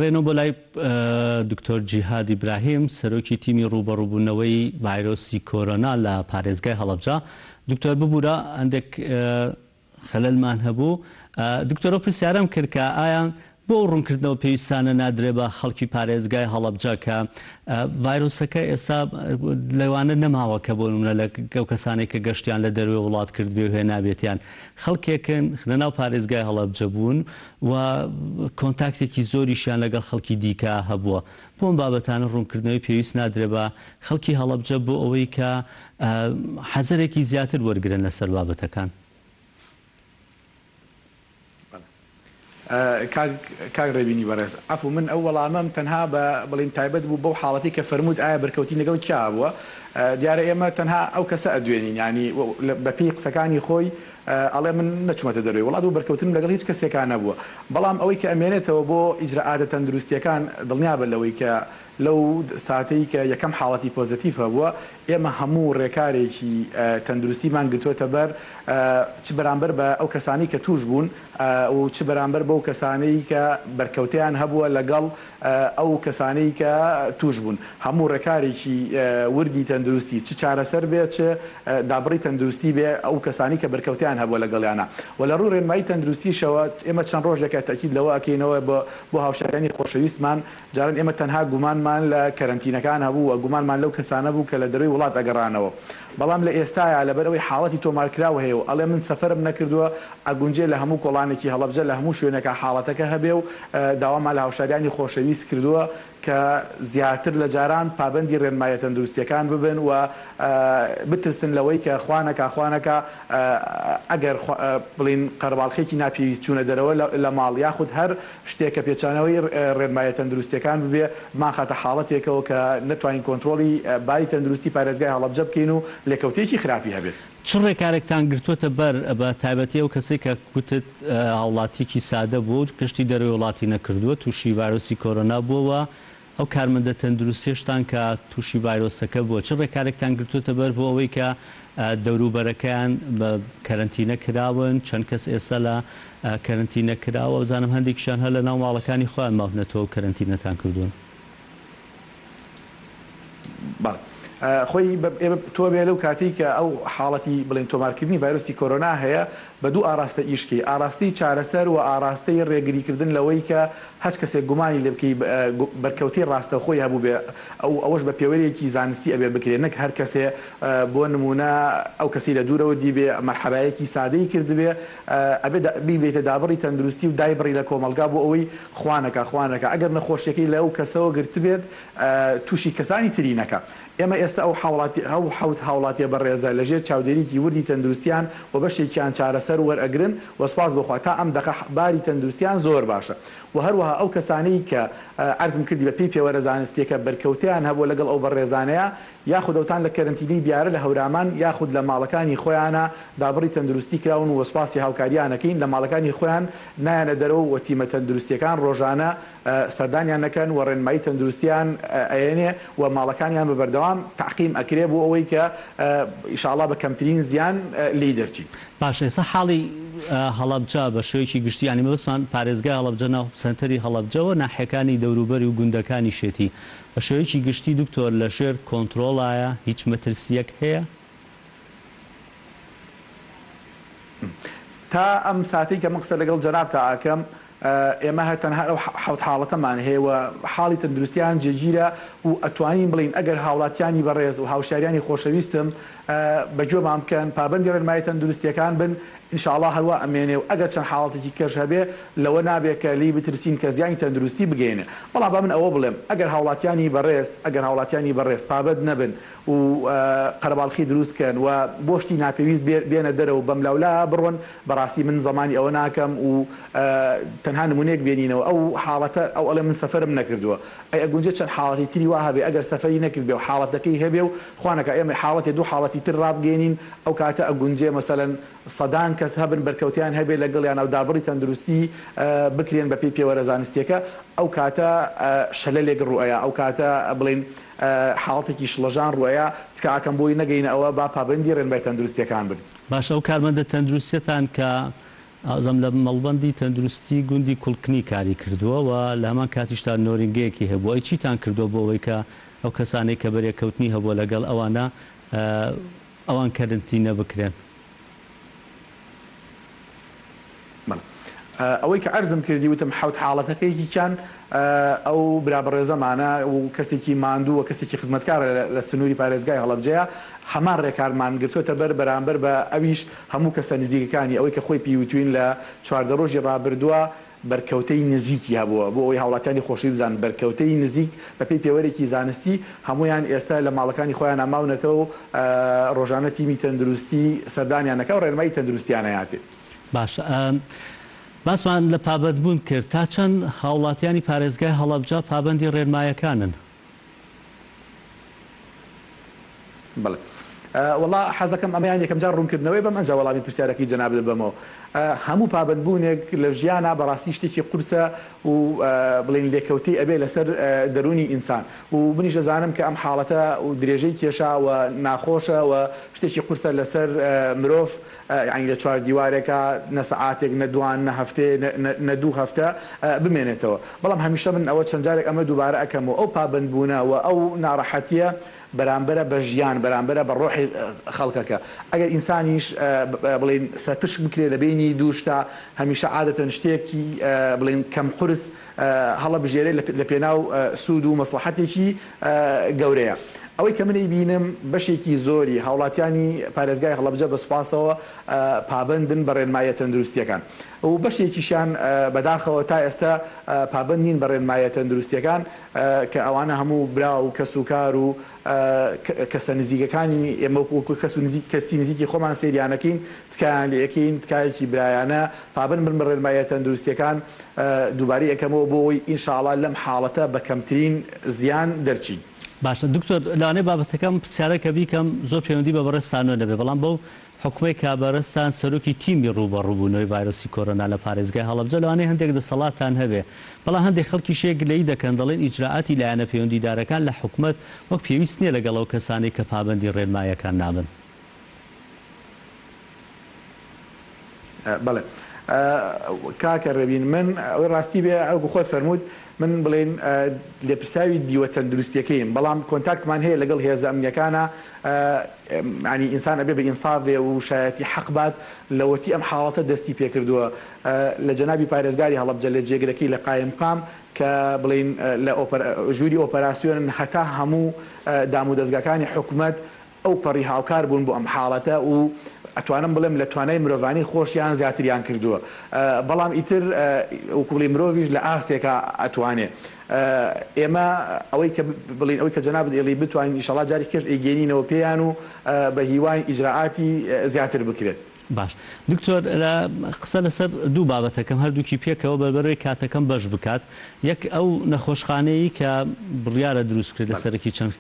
ئەگەڕێنەوە بۆ لای دکتۆر جیهاد ئیبراهیم، سەرۆکی تیمی ڕووبەڕووبوونەوەی ڤایرۆسی کۆرۆنا لە پارێزگای هەڵەبجە. دکتۆر ببورە هەندێک خەلەلمان هەبوو. دکتۆر ئەو پرسیارەم کرد کە ئایا بۆ ئەو ڕوونکردنەوە پێویستانە نادرێ بە خەڵکی پارێزگای هەڵەبجە کە ڤایرۆسەکە ئێستا لەوانە نەماوە کە بۆ نمونە لە ئەو کەسانەی کە گەشتیان لە دەروێ وڵات کردبێ و هێنابێتیان خەڵکێکن لەناو پارێزگای هەڵەبجە بوون و کۆنتاکتێکی زۆریشیان لەگەڵ خەڵکی دیکە هەبووە. بۆ ئەم بابەتانە ڕوونکردنەوەی پێویست نادرێ بە خەڵکی هەڵەبجە بۆ ئەوەی کە حەزەرێکی زیاتر وەرگرن لەسەر بابەتەکان. کاک کاک ڕێبینی بەڕێز عەفو من ئەو وەڵامەم تەنها بە بڵێین تایبەت بوو بەو حاڵەتەی کە فەرمووت ئایا بەرکەوتنی لەگەڵ کیا هەبووە دیارە ئێمە تەنها ئەو کەسە ئەدوێنین یانی بە پێی قسەکانی خۆی ئەڵێ من نەچومەتە دەرەوەی وڵات و بەرکەوتنم لەگەڵ هیچ کەسێکا نەبووە بەڵام ئەوەی کە ئەمێنێتەوە بۆ ئیجرائاتە تەندروستیەکان دڵنیابە لەوەی کە لەو ساتەی کە یەکەم حاڵەتی پۆزەتیڤ هەبووە ئێمە هەموو ڕێکارێکی تەندروستیمان گرتووەتە بەر چ بەرامبەر بە ئەو کەسانەی کە تووش بوون و چ بەرامبەر بەو کەسانەی کە بەرکەوتەیان هەبووە لەگەڵ ئەو کەسانەی کە تووش بوون. هەموو ڕێکارێکی وردی تەندروستی چ چارەسەر بێ چ دابڕی تەندروستی بێ ئەو کەسانەی کە بەرکەوتەیان هەبووە لەگەڵیانا و لە ڕووی ڕێنمایی تەندروستیشەوە ئێمە چەند ڕۆژێکە تەئکید لەوە ئەکەینەوە بۆ هاوشاریانی خۆشەویستمان جاران ئێمە تەنها گومانمان لە کەرەنتینەکان هەبوو و گومانمان لەو کەسانە بوو کە لە دەرەوەی وڵات ئەگەڕانەوە بەڵام لە ئێستایا لەبەرئەوەی حاڵەتی تۆمارکراو هەیە و ئەڵێ من سەفەرم نەکردووە ئەگونجێ لە هەموو کۆڵانێکی هەڵەبجە لە هەموو شوێنێکا حاڵەتەکە هەبێ و داوامان لە هاوشاریانی خۆشەویست کردووە کە زیاتر لە جاران پابەندی ڕێنماییە تەندروستیەکان ببن و بترسن لەوەی کە خوانەکا خوانەکا ئەگەر بڵێین قەرەباڵخیەکی ناپێویست چوونە دەرەوە لە ماڵ یاخود هەر شتێک کە پێچانەوەی ڕێنماییە تەندروستییەکان ببێ، بمانخاتە حاڵەتێکەوە کە نەتوانین کۆنترۆڵی باری تەندروستی پارێزگای هەڵەبجە بکەین و لێکەوتەیەکی خراپی هەبێت. چ ڕێکارێکتان گرتووەتە بەر، بە تایبەتی ئەو کەسەی کە گوتت هاوڵاتییەکی سادە بووە و گەشتی دەرەوەی وڵاتی نەکردووە، تووشی ڤایرۆسی کۆرۆنا بووە و ئەو کارمەندە تەندروستیەشتان کە تووشی ڤایرۆسەکە بووە، چ ڕێکارێکتان گرتووەتە بەر بۆ ئەوەی کە دەوروبەرەکەیان بە کەرەنتینە کراون، چەند کەس ئێستا لە کەرەنتینە کراوە، بزانم هەندێکیشیان هەر لە ناو ماڵەکانی خۆیان ماونەتەوە و کەرەنتینەتان کردوون؟ بەڵێ خۆی ئێمە تۆ بێ لەو کاتەی کە ئەو حاڵەتی بڵێین تۆمارکردنی ڤایرۆسی کۆرۆنا هەیە بە دوو ئاراستە ئیش کەی، ئاراستەی چارەسەر و ئاراستەی ڕێگریکردن لەوەی کە هەچ کەسێک گومانی لێ بکەی بەرکەوتەی ڕاستەوخۆی هەبووبێ ئەو ئەوەش بە پێوەرێکی زانستی ئەبێ بکرێ نەک هەر کەسێ بۆ نموونە ئەو کەسەی لە دوورەوە دیبێ مەرحەبایەکی سادەی کردبێ ئەبێ بیبەیتە دابڕی تەندروستی و دایبڕی لە کۆمەڵگا بۆ ئەوەی خوا نەکا خوا نەکا ئەگەر نەخۆشیەکەی لەو کەسەوە گرتبێت تووشی کەسانی تری نەکا. ئێمە ئێستا ئەو حاوڵاتی ئەو حەوت هاوڵاتیە بەڕێزە لە ژێر چاودێریی وردی تەندروستیان و بەشێکیان چارەسەر وەرئەگرن و سوپاس بۆ خوا تا ئەم دەقە باری تەندروستیان زۆر باشە و هەروەها ئەو کەسانەی کە عەرزم کردی بە پێی پێوەرە زانستیەکە بەرکەوتەیان هەبووە لەگەڵ ئەو بەڕێزانەیا یاخود ئەوتان لە کەرەنتینەی بیارە لە هەورامان یاخود لە ماڵەکانی خۆیانا دابڕی تەندروستی کراون و سوپاسی هاوکاریان ئەکەین لە ماڵەکانی خۆیان نایەنە دەرەوە و تیمە تەندروستیەکان ڕۆژانە سەردانیان نەکەن و ڕێنمایی تەندروستیان ئەیەنێ و ماڵەکانیان بە بەردەوام تەعقیم ئەکرێ بۆ ئەوەی کە ئیشاڵا بە کەمترین زیان لێی دەرچین. باشە ئێستا حاڵی هەڵەبجە بە شێوەیەکی گشتی یانی مەبەستمان پارێزگای هەڵەبجە ناو سەنتەری هەڵەبجە و ناحیەکانی دەوروبەری و گوندەکانیشێتی بە شێوەیەکی گشتی دکتۆر لە ژێر کۆنترۆڵایە هیچ مەترسیەک هەیە؟ تا ئەم ساتەی کە من قسە لەگەڵ جەنابتا ئەکەم ئێمە هەر تەنها ئەو حەوت حاڵەتەمان هەیە و حاڵی تەندروستیان جێگیرە و ئەتوانین بڵێین ئەگەر هاوڵاتیانی بەڕێز و هاوشاریانی خۆشەویستم بە گوێمان بکەن پابەندی ڕێنمایی تەندروستیەکان بن ان شاء اللە هەروا ئەمێنێ و ئەگەر چەند حاڵەتێکی کەش هەبێ لەوە نابێ کە لێی بترسین کە زیانی تەندروستی بگەیەنێ بەڵام با من ئەوە بڵێم ئەگەر هاوڵاتیانی بەڕێز ئەگەر هاوڵاتیانی بەڕێز پابەند نەبن و قەرەباڵخی دروست کەن و بۆ شتی ناپێویست بێنە دەرەوە و بەملاولا بڕۆن بەڕاستی من زەمانی ئەوە ناکەم و تەنها نمونەیەک بێنینەوە ئەو حاڵەتە ئەو ئەڵێ من سەفەرم نەکردووە ئەی ئەگونجێ چەند حاڵەتی تری وا هەبێ ئەگەر سەفەری نەکردبێ و حاڵەتەکەی هەبێ و خوا نەکا ئێمە حاڵەتێ دوو حاڵەتی تر ڕابگەیەنین ئەو کاتە ئەگونجێ مەسەلەن سەدان کەس هەبن بەرکەوتەیان هەبێ لەگەڵیانا و دابڕی تەندروستی بکرێن بەپێی پێوەرە زانستیەکە ئەو کاتە شەلەلێک ڕوئەیا ئەو کاتە بڵێین حاڵەتێکی شڵەژان ڕوئەیا تکا ئەکەم بۆی نەگەینە ئەوە با پابەندی ڕێنمای تەندروستیەکان بن. باشە ئەو کارمەندە تەندروستیەتان کە ئازم لە مەڵبەندی تەندروستی گوندی کوڵکنی کاری کردووە و لە هەمان کاتیشدا نۆرینگەیەکی هەبووە. ئەی چیتان کردووە بۆ ئەوەی کە ئەو کەسانەی کە بەرێکەوتنی هەبووە لەگەڵ ئەوانە ئەوان کەرنتینە بکرێن؟ بەڵێ ئەوەی کە عەرزم کردی وتم حەوت حاڵەتەکە یەکیکیان ئەو برا بەڕێزەمانە و کەسێکی ماندوو و کەسێکی خزمەتکارە لە سنووری پارێزگای هەڵەبجەیە، هەمان ڕێکارمان گرتووەتە بەر بەرامبەر بە ئەویش هەموو کەسە نزیکەکانی ئەوەی کە خۆی پێی وتوین لە 14 ڕۆژی ڕابردووە بەرکەوتەی نزیکی هەبووە بۆ ئەوەی هاوڵاتیانی خۆشەویست بزانن بەرکەوتەی نزیک بەپێی پێوەرێکی زانستی هەموویان ئێستا لە ماڵەکانی خۆیانا ماونەتەوە و ڕۆژانە تیمی تەندروستی سەردانیان ئەکا و ڕێنمایی تەندروستیان ئەیاتێ. باشە باسمان لە پابەندبوون کرد، تا چەند هاوڵاتیانی پارێزگای هەڵەبجە پابەندی ڕێنمایەکانن؟ بەڵێ وەڵا حەزدەکەم ئەمەیان یەکەم جار ڕوونکردنەوەی بەم ئەنجا وەڵامی پرسیارەکەی جەنابت ببەمەوە. هەموو پابەندبوونێک لە ژیانا بەڕاستی شتێکی قورسە و بڵێین لێکەوتەی ئەبێ لەسەر دەروونی ئینسان و منیش ئەزانم کە ئەم حاڵەتە و درێژەی کێشا و ناخۆشە و شتێکی قورسە لەسەر مرۆڤ یانی لە چوار دیوارێکا نە سەعاتێک نە دوان نە هەفتەیە نە دوو هەفتە بمێنێتەوە بەڵام هەمیشە من ئەوە چەند جارێک ئەمە دووبارە ئەکەمەوە ئەو پابەندبوونە و ئەو ناڕەحەتیە بەرامبەرە بە ژیان بەرامبەرە بە ڕۆحی خەڵکەکە ئەگەر ئینسانیش بڵێین سەرپشک بکرێ لە بەینی دوو شتا هەمیشە عادەتەن شتێکی بڵێین کەم قورس هەڵەبژێرێ لە پێناو سوود و مەسڵەحەتێکی گەورەیە. ئەوەی کە من ئەیبینم بەشێکی زۆری هاوڵاتیانی پارێزگای هەڵەبجە بە سوپاسەوە پابەندن بە ڕێنماییە تەندروستییەکان و بەشێکیشیان بەداخەوە تا ئێستا پابەند نین بە ڕێنماییە تەندروستییەکان کە ئەوانە هەموو برا و کەسوکار و کەسە نزیکەکانی ئێمە وەکو کەس و نزیک کەسی نزیکی خۆمان سەیریان ئەکەین تکایان لێ ئەکەین تکایەکی برایانە پابەند بن بە ڕێنماییە تەندروستییەکان دووبارەی ئەکەمەوە بۆ ئەوەی ان شاء اللە لەم حاڵەتە بە کەمترین زیان دەرچین. باشە دکتۆر لەوانەیە بابەتەکەم پرسیارە کە بیکەم زۆر پەیوەندی بە بەڕێزتانەوە نەبێ بەڵام بەو حوکمەی کە بەڕێزتان سەرۆکی تیمی ڕووبەڕووبوونەوەی ڤایرۆسی کۆرۆنا لە پارێزگای هەڵەبجە لەوانەیە هەندێک دەسەڵاتتان هەبێ بەڵام هەندێک خەڵکیش هەیە گلەیی دەکەن دەڵێن ئیجرائاتی لایەنە پەیوەندیدارەکان لە حکومەت وەک پێویست نییە لەگەڵ ئەو کەسانەی کە پابەندی ڕێنماییەکان نابن. بەڵێ کاکە ڕێبین من ئەوەی ڕاستی بێ ئەوکو خۆت فەرمووت من بڵێن لێپرسراوی دیوە تەندروستیەکەیم بەڵام کۆنتاکتمان هەیە لەگەڵ هێزە ئەمنیەکانە ینی ئینسان ئەبێ بە ئینساف بێ و شایەتی حەق بات لەوەتی ئەم حاڵەتە دەستی پێکردووە لە جەنابی پارێزگاری هەڵەبجە لە جێگرەکەی لە قایمقام کە بڵێین لە ژووری ئۆپەراسیۆنن هەتا هەموو دامودەزگاکانی حکومەت ئەو پەڕی هاوکار بوون بۆ ئەم حاڵەتە و ئەتوانم بڵێم لە توانای مرۆڤانەی خۆشیان زیاتریان کردووە بەڵام ئیتر وەکو بڵێی مرۆڤیش لە ئاستێکا ئەتوانێ ئێمە ئەوەی کە بڵێین ئەوەی کە جەنابت ئێڵی بتوانین ئیشەڵا جارێکی کەش ئەیگەینینەوە پێیان و بە هیواین ئیجرائاتی زیاتر بکرێت. باش دکتۆر لە قسە لەسەر دوو بابەتەکەم هەردووکی پێکەوە بەربەرەی کاتەکەم بەش بکات یەک ئەو نەخۆشخانەیەی کە بڕیارە دروست بکرێت لە سەرەکی چەند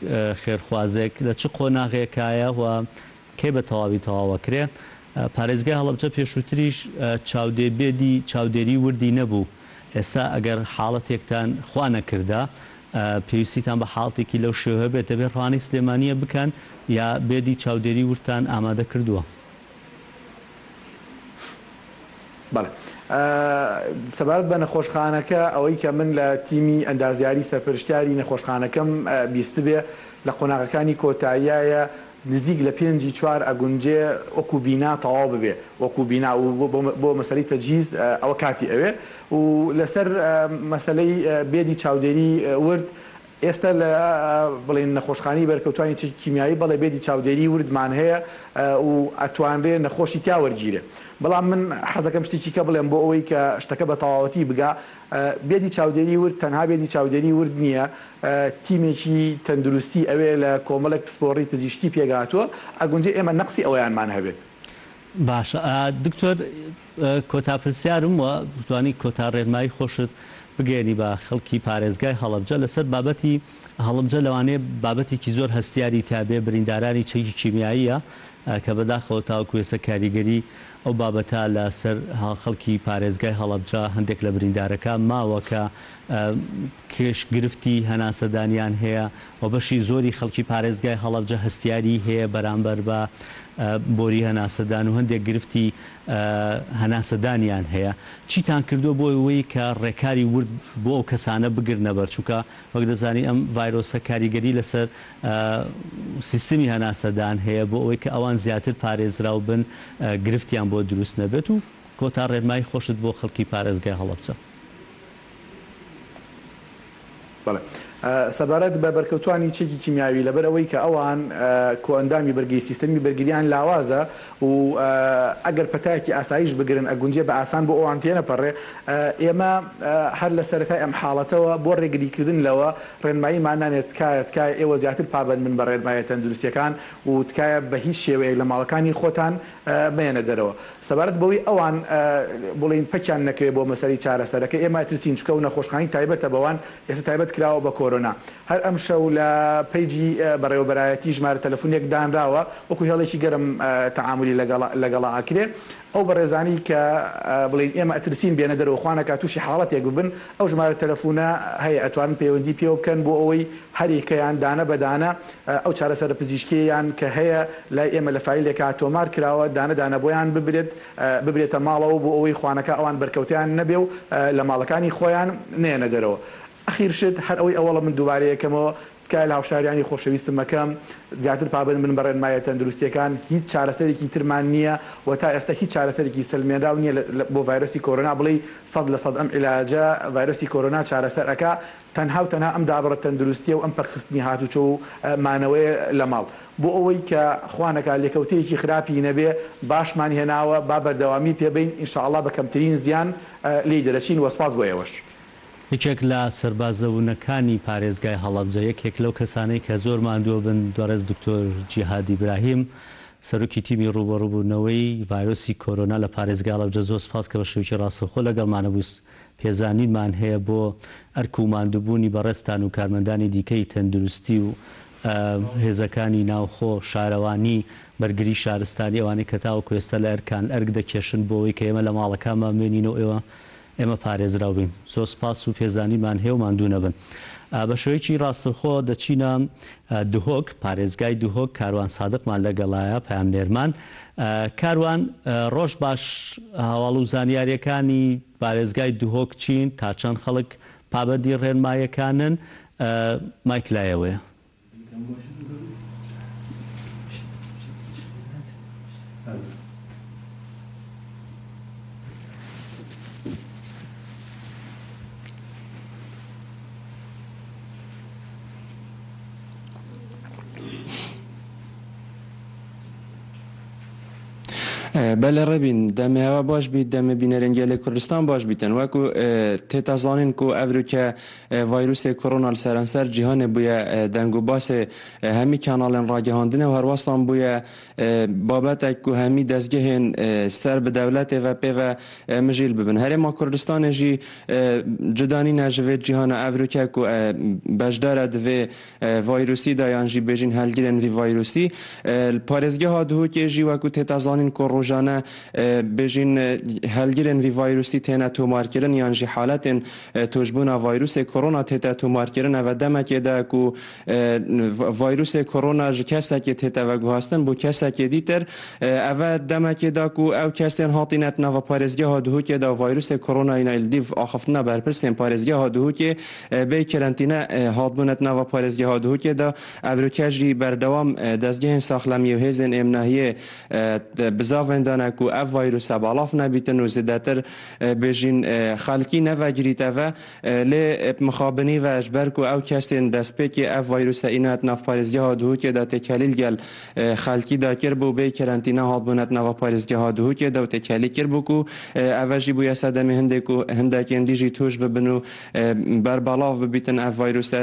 خێرخوازێک لە چ قۆناغێکایە و کەی بە تەواوی تەواوەکرێ پارێزگای هەڵەبجە پێشووتریش چاودێ بێدی چاودێری وردی نەبوو ئێستا ئەگەر حاڵەتێکتان خوا نەکردە پێویستیتان بە حاڵتێکی لەو شێوە بێت دەبێت ڕوانەی سلێمانیە بکەن یا بێدی چاودێری وردتان ئامادە کردووە؟ بەڵێ. سەبارەت بە نەخۆشخانەکە، ئەوەی کە من لە تیمی ئەندازیاری سەرپەرشتیاری نەخۆشخانەکەم بیستبێ، لە قۆناغەکانی کۆتاییایە، نزیک لە پێنجی چوار ئەگونجێ وەکو بینا تەواو ببێ، وەکو بینا و بۆ مەسەلەی تەجهیز ئەوە کاتی ئەوێ و لەسەر مەسەلەی بێدی چاودێری ورد ئێستا لە بڵێین نەخۆشخانەی بەرکەوتوانی چەکی کیمیایی بەڵێ بێدی چاودێری وردمان هەیە و ئەتوانرێ نەخۆشی تیا وەرگیرێ بەڵام من حەزەکەم شتێکی کە بڵێم بۆ ئەوەی کە شتەکە بە تەواوەتی بگا بێدی چاودێری ورد تەنها بێدی چاودێری ورد نییە تیمێکی تەندروستی ئەوێ لە کۆمەڵێک پسپۆڕی پزیشکی پێکهاتووە ئەگونجێ ئێمە نەقسی ئەوەیانمان هەبێت. باشە دکتۆر کۆتا پرسیارم و بتوانی کۆتا ڕێنمایی خۆشت بگەیەنی بە خەڵکی پارێزگای هەڵەبجە لەسەر بابەتی هەڵەبجە لەوانەیە بابەتێکی زۆر هەستیاری تیابێ بریندارانی چەکی کیمیاییە کە بەداخەوە تاوەکو ئێستا کاریگەری ئەو بابەتە لە سەر خەڵکی پارێزگای هەڵەبجە هەندێک لە بریندارەکان ماوە کە کێش گرفتی هەناسەدانیان هەیە و بەشی زۆری خەڵکی پارێزگای هەڵەبجە هەستیاری هەیە بەرامبەر بە بۆری هەناسەدان و هەندێک گرفتی هەناسەدانیان هەیە چیتان کردووە بۆ ئەوەی کە ڕێکاری ورد بۆ ئەو کەسانە بگرنەبەر چونکە وەک دەزانی ئەم ڤایرۆسە کاریگەری لەسەر سیستمی هەناسەدان هەیە بۆ ئەوەی کە ئەوان زیاتر پارێزراو بن گرفتیان بۆ دروست نەبێت و کۆتا ڕێنمایی خۆشت بۆ خەڵکی پارێزگای هەڵەبجە. بەڵێ. سەبارەت بە بەرکەوتوانی چەکی کیمیاوی لەبەر ئەوەی کە ئەوان کۆئەندامی بەرگری سیستەمی بەرگریان لاوازە و ئەگەر پەتایەکی ئاساییش بگرن ئەگونجێ بە ئاسان بۆ ئەوان تێنەپەڕێ ئێمە هەر لە سەرەتای ئەم حاڵەتەوە بۆ ڕێگریکردن لەوە ڕێنماییمان نانێت تکایە تکایە ئێوە زیاتر پابەند بن بە ڕێنماییە تەندروستییەکان و تکایە بە هیچ شێوەیەک لە ماڵەکانی خۆتان مەیەنە دەرەوە. سەبارەت بەوەی ئەوان بڵێین پەکیان نەکەوێت بۆ مەسەلەی چارەسەرەکە ئێمە ئەترسین چونکە ئەو نەخۆشخانەی تایبەتە بەوان ئێستا تایبەت کراوە بە کۆرۆنا هەر ئەمشەو لە پەیجی بەڕێوەبەرایەتی ژمارە تەلەفونێک دانراوە وەکو هێڵێکی گەرم تەعامولی لەگەڵا ئەکرێ ئەو بەڕێزانەی کە بڵێین ئێمە ئەترسین بێنە دەرەوە خوا نەکا توشی حاڵەتێک ببن ئەو ژمارە تەلەفونە هەیە ئەتوانن پەیوەندی پێوە بکەن بۆ ئەوەی هەریەکەیان دانە بە دانە ئەو چارەسەرە پزیشکیەیان کە هەیە لای ئێمە لە فایلێکا تۆمار کراوە دانە دانە بۆیان ببرێت ببرێتە ماڵەوە بۆ ئەوەی خوانەکا ئەوان بەرکەوتەیان نەبێ و لە ماڵەکانی خۆیان نەیەنە دەرەوە. ئەخیر شت هەر ئەوەی ئەوەڵە من دووبارەی ئەکەمەوە تکایە لە هاوشاریانی خۆشەویستم ئەکەم زیاتر پابەند بن بە ڕێنماییە تەندروستیەکان هیچ چارەسەرێکی ترمان نیە و تا ئێستا هیچ چارەسەرێکی سەلمێنراو نیە بۆ ڤایرۆسی کۆرۆنا بڵێی 100% ئەم عیلاجە ڤایرۆسی کۆرۆنا چارەسەر ئەکا تەنها و تەنها ئەم دابڕە تەندروستیە و ئەم پەکخستنی هاتوچۆ و مانەوەیە لە ماڵ بۆ ئەوەی کە خوا نەکا لێکەوتەیەکی خراپی نەبێ باشمان هێناوە با بەردەوامی پێ بەین ان شاء اللە بە کەمترین زیان لێی دەرەچین وە سپاس بۆ ئێوەش. یەکێک لە سەربازە ونەکانی پارێزگای هەڵەبجە، یەکێک لەو کەسانەی کە زۆر ماندووە بن، بەڕێز دکتۆر جیهاد ئیبراهیم، سەرۆکی تیمی ڕووبەڕووبوونەوەی ڤایرۆسی کۆرۆنا لە پارێزگای هەڵەبجە، زۆر سپاس کە بە شێوەیەکی ڕاستەوخۆ لەگەڵمانە بوویت، پێزانینمان هەیە بۆ ئەرک و ماندووبوونی بەڕێزتان و کارمەندانی دیکەی تەندروستی و هێزەکانی ناوخۆ، شارەوانی، بەرگری شارستانی، ئەوانەی کە تاوەکو ئێستا لە ئەرکان ئەرک دەکێشن بۆ ئەوەی کە ئێمە لە ماڵەکانمان بمێنین و ئێوە ئێمە پارێزراو بین. زۆر سپاس و پێزانینمان هەیە و ماندوو نەبن. بە شێوەیەکی ڕاستەوخۆ دەچینە دهۆک، پارێزگای دهۆک، کاروان سادقمان لەگەڵایە، پەیامنێرمان. کاروان، ڕۆژ باش، هەواڵ و زانیارییەکانی پارێزگای دهۆک چین، تا چەند خەڵک پابەندی ڕێنماییەکانن؟ مایک لای ئێوەیە. بەلێ ڕێبین دەمێ ئەوە باش بیت دەمێ بینەرێن گەلێ کوردستان باش بیتن وەکو تێتا زانین کو ئەڤروکە ڤایروسێ کۆرۆنا لە سەرانسەر جیهانێ بویە دەنگ و باسێ هەمی کاناڵێن ڕاگەهاندنێ و هەروەستان بویە بابەتێک کو هەمی دەزگەهێن سەر بە دەولەتێ ڤە پێ ڤە مژیل ببن هەرێما کوردستانێ ژی جودا نینە ژ ڤێ جیهانا ئەڤروکە کو بەشدارە دڤێ ڤایروسی دا یان ژی بێژین هەلگرێن ڤی ڤایروسی پارێزگەها دهۆکێ ژی وەکو تێتە زانین کو ڕۆژانە بێژین هەلگرێن ڤی ڤایروسی تێنە تۆمارکردن یان ژی حالەتێن توشبوونا ڤایروسێ کۆرۆنا تێتە تۆمارکردن ئەڤە دەمەکێ دە کو ڤایروسێ کۆرۆنا ژ کەسەکێ تێتە ڤەگوهاستن بۆ کەسەکێ دیتر ئەڤە دەمەکێ دا کو ئەو کەسێن هاتینە ناڤە پارێزگەها دهۆکێ دا ڤایروسێ کۆرۆناینە لدیڤ ئاخفتنا بەرپرسێن پارێزگەها دهۆکێ بێ کرەنتینە هاتبوونە ناڤە پارێزگەها دهۆکێ دا ئەڤروکە ژی بەردەوام دەزگەهێن ساخلەمیێ و هێزێن ئێمناهیێ بزاڤێن دانە کو ئەڤ ڤایروسە باڵاف نەبیتن و زێدەتر بێژین خەلکی نەڤەگریتەڤە لێ مخابنی ڤە ژبەر کو ئەو کەسێن دەستپێکێ ئەڤ ڤایروسە ئینات ناڤ پارێزگەها دهوکێ دا تێکەلیل گەل خەلکی دا کر بوو بێ کەرەنتینە هاتبوونەت ناڤ پارێزگەها دهوکێ دا و تێکەلی کر بوو کو ئەڤە ژی بویە سەدەمێ هندێک و هندەکێن دی ژی توش ببن و بەربەڵاڤ ببیتن ئەڤ ڤایروسە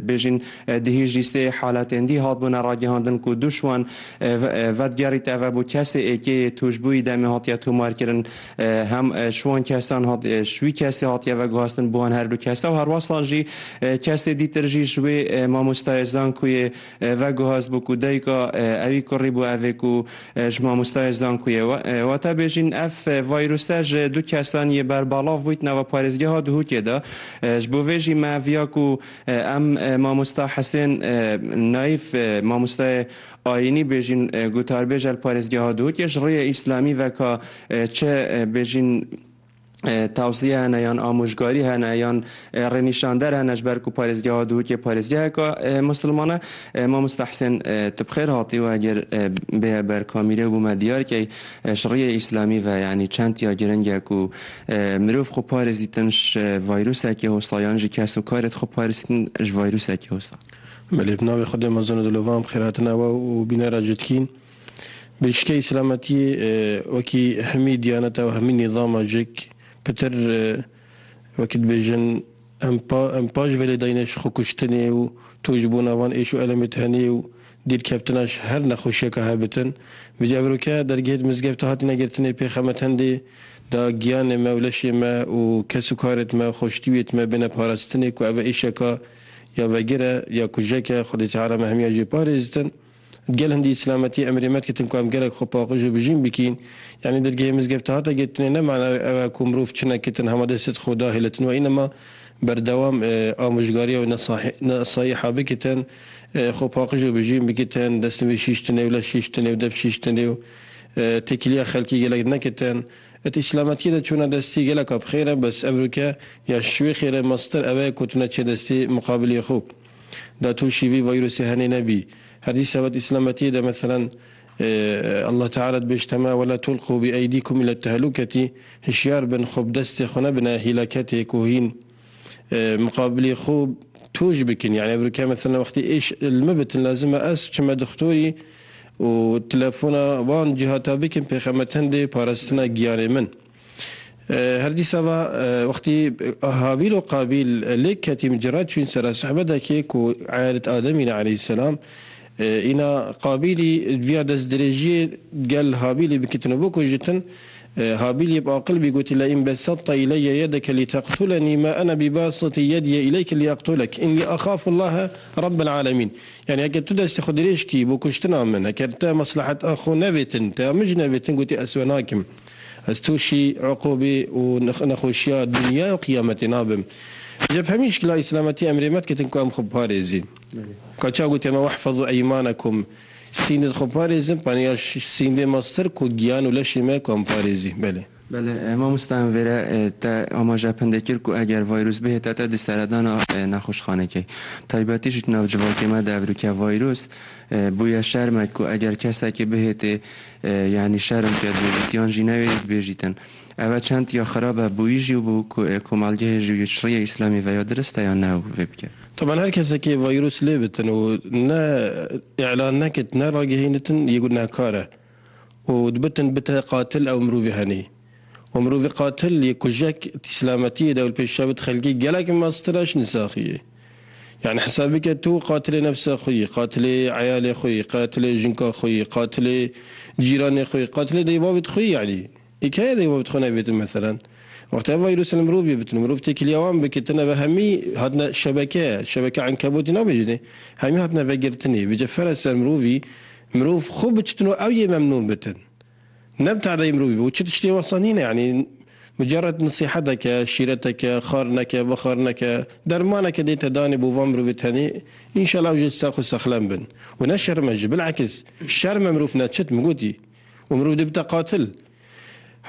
بێژین دهی ژی سێ حالەتێن دی هاتبوونە ڕاگیهاندن کو دوش وان ڤەدگەڕیتەڤە بوو کەسێ ئێ. یەکێ یê تووشبووی دەمێ هاتیە تۆمارکردن هەم ش وان کەسان ش وی کەسێ هاتیە ڤەگواستن بۆ وان هەردوو کەسە و هەروەسان ژی کەسێ دیتر ژی ش وێ مامۆستاێ زانکۆیێ ڤەگوهاست بوو کو دایکا ئەوی کوڕی بوو ئەڤێ کو ژ مامۆستاێ زانکۆیێ واتە بێژین ئەف ڤایروسە ژ دو کەسان یێ بەربەڵاڤ بوویت ناڤ پارێزگەها دهوکێ دا ژ بۆ ڤێ ژی مە ڤیا کو ئەم مامۆستا حسێن نایف مامۆستاێ ئایینی بێژین گوتاربێژە لە پارێزگەها دهوکێ ژ ڕێ ئیسلامی ڤە کا چ بێژین تەوسیە هەنە یان ئامۆژگاری هەنە یان ڕێنیشاندەر هەنە ژ بەر کو پارێزگەها دهوکێ پارێزگەهێکا موسڵمانە. مامۆستا حسێن تو بخێر هاتی و ئەگەر بێە بەر کامیرە و بوومە دیار کەی ژ ڕیێ ئیسلامی ڤە یانی چەند تیا گرنگە کو مروڤ خو پارێزیتن ژ ڤایروسەکێ هوسا یان ژ کەس و کارێت خو پارێزیتن ژ ڤایروسەکێ هوسا. بەلێ بناوێ خودێ مەزن و دلۆڤان بخێرهاتنە وە و بینەرا جدکین. بێشکەی سلامەتیێ وەکی هەمی دیانەتە و هەمی نیزاما جک پتر وەکی دبێژن ئەم پا ئەم پاش ڤێ لێداینە ژ خۆکوشتنێ و تۊش بۊنا ڤان ئێش و ئەلەمێت هەنێ و دیر کەفتناش هەر نەخۆشیەکا هەبتن. ڤجا ئەڤرۆکە دەرگێت مزگەفتە هاتینە گرتنێ پێخەمەت هەندێ دا گیانێ مە و لەشێ مە و کەس و کارێت مە و خۆشتیوێت مە بێنە پاراستنێ کو ئەڤە ئێشەکا یا ڤەگرە یا کوژەکە خودێ تەعالا مە هەمیا ژێ پارێزتن. گەل هندی ئیسلامەتی ئەمرێ مەت کتن کو ئەم گەلەک خو پاقژ و بژین بکین یانی درگەێ مزگەفت هاتە گرتنێ نە مەعناێ ئەوە کو مروف چ نەکتن هەمە دەست خو داهێلتن وە ئینەما بەردەوام ئاموژگاریە و نەسایحا بکتن خو پاقژ و بژین بکتن دەست نوێ شیشتنێ و لەش شیشتنێ و دەف شیشتنێ و تێکلییا خەلکی گەلەک نەکتن ئت ئیسلامەتیە دە چونە دەستی گەلەکا بخێرە بەس ئەڤروکە یا شوێ خێرە مەزتر ئەوەیە کو تو نەچێ دەستی مقابلی خو دا توشی ڤی ڤایروسێ هەنێ نەبی هەر دیسا وەت ئیسلامەتیە دە مەسەلەن اللە تعالی دبێژتەمە ولا تلقوا بأیدیکم الی التهلکە هشیار بن خو بدەستێ خو نەبنە هیلاکەتێ کو هین مقابلی خو توش بکن یعنی ئەڤروکە مەسەلەن وەختی ئیش لمە بتن لازمە ئەس بچمە دختۆری و تلفۆنا وان جیهاتا بکم پێخەمە تەندێ پارستنا گیانێ من. هەر دیسا ڤە وەختی هابیل و قابیل لێک کەتیم جرا چوین سەرا سوحبەتەکێ کو عیالت ئادەمینە علیه السلام ئینا قابیلی ڤیا دەست درێژیێ گەل هابیلی بکتن و بکوژتن هابیل یب عاقل بی گوتی لئن بسطت الی یدک لتقتلنی ما انا بباسط یدی الیک لیاقتلک انی اخاف الله رب العالمین یعنی هەکە تو دەستی خو درێژ کی بۆ کوشتنا من هەکە تە مەسلەحەت ئا خو نەڤێتن تە مژ نەڤێتن گوتی ئەس وە ناکم ئەز تووشی عقوبێ و نەخۆشیا دونیا و قیامەتێ نابم. جە بهەمی شکلا ئیسلامەتی ئەمرێ مەتکتن کو ئەم خو بپارێزین. کا چا گوتێ مە واحفظوا ایمانکم سیندت خو بپارێزن پان یا سیندێ مەزتر کو گیان و لەشێ مە کو ئەم بپارێزی. بەلێ. بەلێ مامۆستا ئەم ڤێرە تە ئاماژە پندێ کرد کو ئەگەر ڤایروس بهێتە تە دی سەردانا نەخۆشخانە کەی. تایبەتیش ناو جڤاکێ مە دە ئەڤروکە ڤایروس بویە شەرمەک کو ئەگەر کەسەکێ بهێتێ یانی شەرم کەت بێژیت یان ژی نەوێریت بێژیتن ئەڤە چەند یا خرابە بووی ژی و بو کۆمەڵگەێ ژی و چڕیە ئیسلامی ڤە یا درستە یان نە ڤێ بکە. تەبعەن هەر کەسەکێ ڤایروس لێ بتن و نە ئیعلان نەکت نە ڕاگەهینتن یە گوناهکارە و دبتن بتە قاتل ئەو مروڤی هەنی و مروڤی قاتل یە کوژەک ئیسلامەتیە دە و پێش چاڤت خەلکی گەلەک مەزترەش نساخیە. یانی حساب بکە تو قاتلێ نەفسە خوی، قاتلێ عەیالێ خوی، قاتلێ ژنکا خوی، قاتلێ جیرانێ خوی، قاتلێ دەی باوت خوی یانی ئی کەیە دەی باوت خو نەبێتن مەسەلەن وەختێ ئەڤ ڤایروس لە مروڤی بتن مروڤ تێکلیاوان بکتن ئەڤ هەمی هاتنە شەبەکەیە شەبەکە عەنکەبوتی نابێژنێ هەمی هاتنە ڤەگرتنێ بجە فەرە سەر مروڤی مروڤ خو بچتن و ئەو یێ مەمنون بتن. نەم تادەی مروی بوو چ تشتێ وەسا نینە یانی مجرد نسیحەتەکە شیرەتەکە خارنەکە بخارنەکە دەرمانەکە دێتە دانێ بۆ ڤان مروی تەنێ ئینشەلا ئەو ژێ ساخ و سەخلەم بن و نە شەرمە ژ بالعکس شەرمە مروف نەچت مگوتی و مروف دبتە قاتل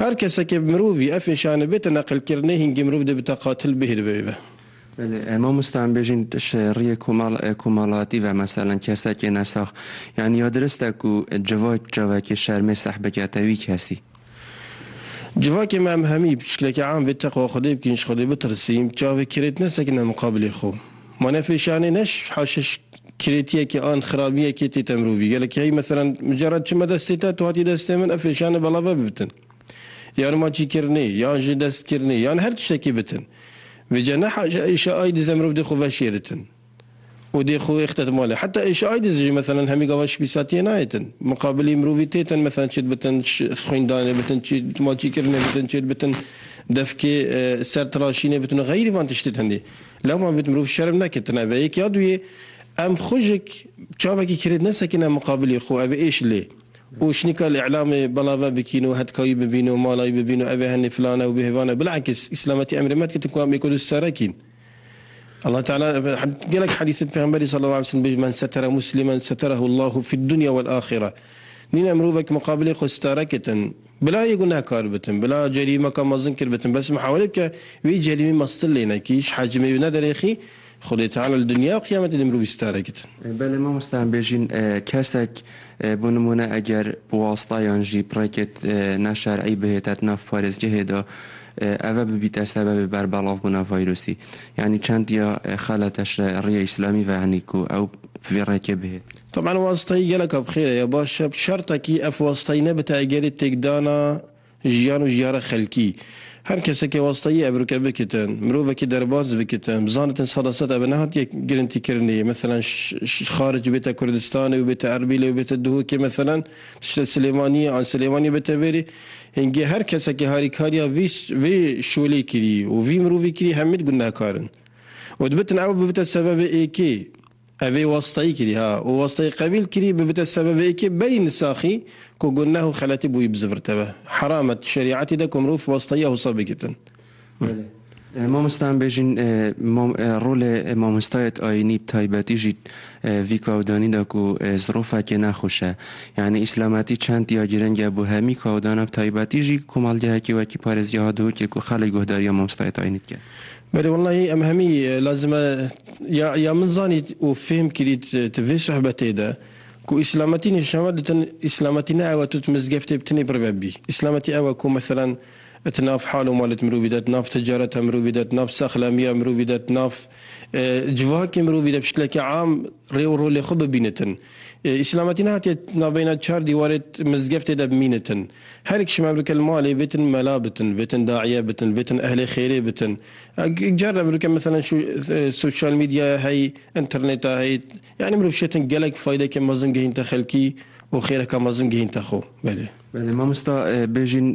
هەر کەسەکێ مروڤی ئەفێ شانە بێتە نەقل کرنێ هینگێ مروف دبتە قاتل بهیر بێ. بەلێ مامۆستا ئەم بێژین ش ڕیێ کۆمەڵ کۆمەڵاتی ڤە مەسەلەن کەسەکێ نەساخ یانی یا درستە کو جڤاک چاڤەکێ شەرمێ سەح بکەتە وی کەسی. جڤاکێ مە ئەم هەمی بشکلەکێ عام ڤێ تەقوا خودێ بکین ژ خودێ بترسیم چاڤێ کرێت نەسەکنە مقابلێ خو مانە فێشانێ نەش حاشش کرێتیەکێ ئان خرابیەکێ تێتە مروڤی گەلەکێ هەی مەسەلەن مجەرەد چمە دەستێ تە تو هاتی دەستێ من ئە فێشانە بەڵا ببتن یان ماچی کرنێ یان ژ دەست کرنێ یان هەر تشتەکێ بتن ڤجە نە حاجە ئیشە ئای دزە مروڤ دێ خو ڤەشێرتن و. و دێ خو êxtet malê. Heta êşa aydê jî meselen hemî gava şpîsatiyê nayêtin. Miqabilî mirovî têtin meselen çêt bitin xwîndanê bitin çêt maçîkirinê bitin çêt bitin defkê ser tiraşînê bitin û xeyrî van tiştê tendê. Lewma bit mirov şerm neketin ev e yek ya duyê em xwe jik çavekî kirêt nesekine miqabilî xwe ev ê êş lê û şnîka li îlamê belave bikîn û hetkayî bibîn û malayî bibîn û ev ê henê filane û bêhêvane bilekis îslametî emrê me dikitin ku em êko du serekîn. Allah Teala gelek hedîsên Pêxemberî sallallahu aleyhi ve sellem bêj men setere muslimen seterehu Allahu fid dunya vel axire. Nîne mirovek miqabilê xwe stare kitin. Bila yê gunehkar bitin, bila cerîmeka mezin kir bitin, bes mihawele bike wê cerîmê meztir lê nekî, ji hecmê wê nederêxî, Xwedê Teala li dinya û qiyametê dê mirovî stare kitin. Belê mamosta em bêjîn kesek bo nimûne eger bi wasita yan jî bi rêkê ne şer'î bihête di nav parêzgehê de eve bibîte sebebê berbelavbûna vayrûsî. Yanî çend ya xelete ji rêya îslamî ve yanî ku ew bi vê rêkê bihêt. Taban wasitayî geleka bi xêr e ya baş e bi şertekî ev wasitayî nebite egerê têkdana jiyan û jiyara xelkî. Her kesekê wasitayî ev rûke bikitin, mirovekî derbas bikitin, bizanitin sada sed ev nehatiye girintîkirinê, meselen xaric bête Kurdistanê û bête Erbîlê û bête Duhokê meselen tişte Silêmaniyê an Silêmaniyê bête vêrê hingê her kesekê harîkariya vî vê şolê kirî û vî mirovî kirî hemî gunehkar in. Û dibitin ew bibite sebebê êkê Evê wastayî kirî ha û wastayî qebîl kirî bibite sebebê êkê berî nisaxî ku guneh û xeletî bûyî bizivirteve. Heram e di şerîetî de ku mirov wastayîya wisa bigitin. Belê. Mamosta em bêjin rolê mamostayê di ayînî bi taybetî jî vî kawdanî de ku zirofekê nexweş e. Yanî îslametî çend ya giring e bo hemî kawdana bi taybetî jî komelgehekî wekî parêzgeha Duhokê ku xelk guhdariya mamostayê di ayînî dike. Belê wellahî em hemî lazim e ya ya min zanî û fêhm kirî di vê sohbetê de ku îslametî nîşan ditin îslametî ne ew e tu di mizgeftê bi tenê birve bî. Îslametî ew e ku meselen di nav hal û malê mirovî de, di nav ticareta mirovî de, di nav saxlemiya mirovî de, di nav civakê mirovî de bi şiklekî am rê û rolê xwe bibînitin. Îslametî nehatiye navbeyna çar dîwarê mizgeftê de bimînitin. Her kişi me bike li malê vêtin mela bitin, vêtin daîye bitin, vêtin ehlê xêrê bitin. Car re bike meselen şu sosyal medyaya hey, interneta hey. Yanî mirov şêtin gelek faydeke mezin gihînte xelkî û xêreka mezin gihînte xwe. Belê. Belê mamosta bêjîn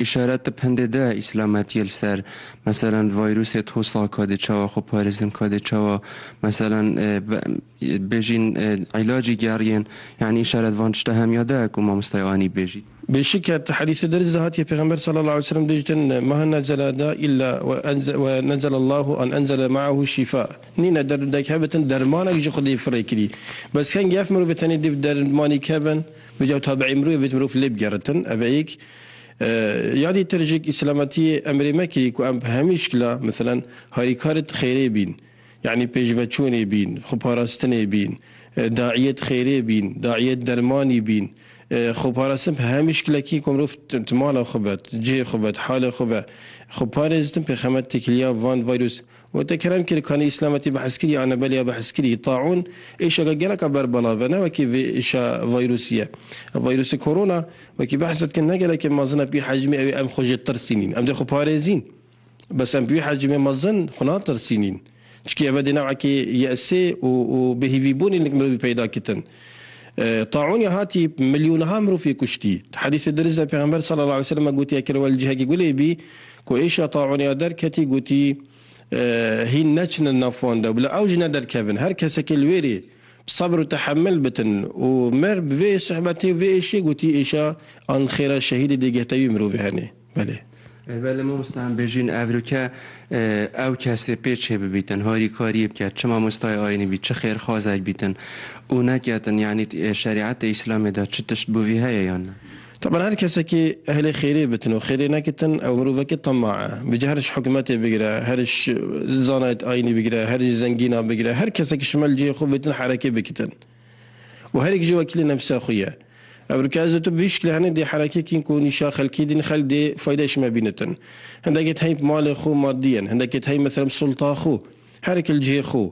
îşaret bi hindê de îslametiyê li ser meselen vayrûsê tosa ka dê çawa xwe parêzin ka dê çawa meselen bêjîn îlacî geriyên yanî îşaret van tişta hem ya de ku mamostayê anî bêjît. Bêşik e hedîsê deriz de hatiye Pêxember sallallahu aleyhi ve sellem dêjitin ma nezele da illa ve nezelallahu an enzele me'ehu şîfa nîne derdek hebitin dermanek ji Xwedê firê kirî bes kengî ev mirovê tenê dê bi dermanî kevin bi caw tabiî mirovê bêt mirov lê bigeritin ev yek ya dîtir jî îslametiyê emrê me kirî ku em bi hemî şikla meselen harîkarê xêrê bîn Yanî pêşveçûnê bîn, xweparastinê bîn, daîyet xêrê bîn, daîyet dermanî bîn. Xweparastin bi hemî şiklekî ku mirov di mala xwe be, di cihê xwe be, di halê xwe be xweparêztin pêxember têkiliya van vayrûs û te kerem kir kanî îslametî behskirî an nebelîya behskirî taûn êşeke geleka berbelav e ne wekî vê êşa vayrûsî ye. Vayrûsê korona wekî behs dikin ne gelekê mezin e pî hecmê ew ê em xwe jê tirsînîn em dê xweparêzîn. Bes em bi wî hecmê mezin xwe natirsînîn. Çikî eve dê newekî yesê û û bêhêvîbûnê nik mirovî peyda kitin. Taûnya hatî milyonaha mirovî kuştî. Di hedîsê diriz de Pêxember sallallahu aleyhi ve sellem gotiye kir wel cihekî gulê bî ku êşa taûnya derketî gotî hîn neçinin nav wan de û bila ew jî nederkevin. Her kesekê li wêrê bi sebr û tehemil bitin û mir bi vê sohbetê û vê êşê gotî êşa an xêra şehîdê dê gihte wî mirovê henê. Belê. Belê mamosta em bêjîn evroke ew kesê pê çê bibîtin harîkariyê bike çi mamostayê ayînî bî çi xêrxwazek bîtin û neketin yanî şerîetê îslamê de çi tişt bo vî heye yan ne? Taban her kesekî ehlê xêrê bitin û xêrê nekitin ew mirovekî tema e. Bi her ji hikûmetê bigire, her ji zanayê ayînî bigire, her ji zengîna bigire, her kesekî ji me li cihê xwe bitin herekê bikitin. Û herêk jî wekîlê nefsa xwe ye. Ev rike ez û tu bi vî şiklê hene dê herekê kîn ku nîşa xelkî dîn xelk dê faydeyê ji me bînitin. Hindekê tey bi malê xwe maddî yen, hindekê tey meselen bi sulta xwe. Herêk li cihê xwe.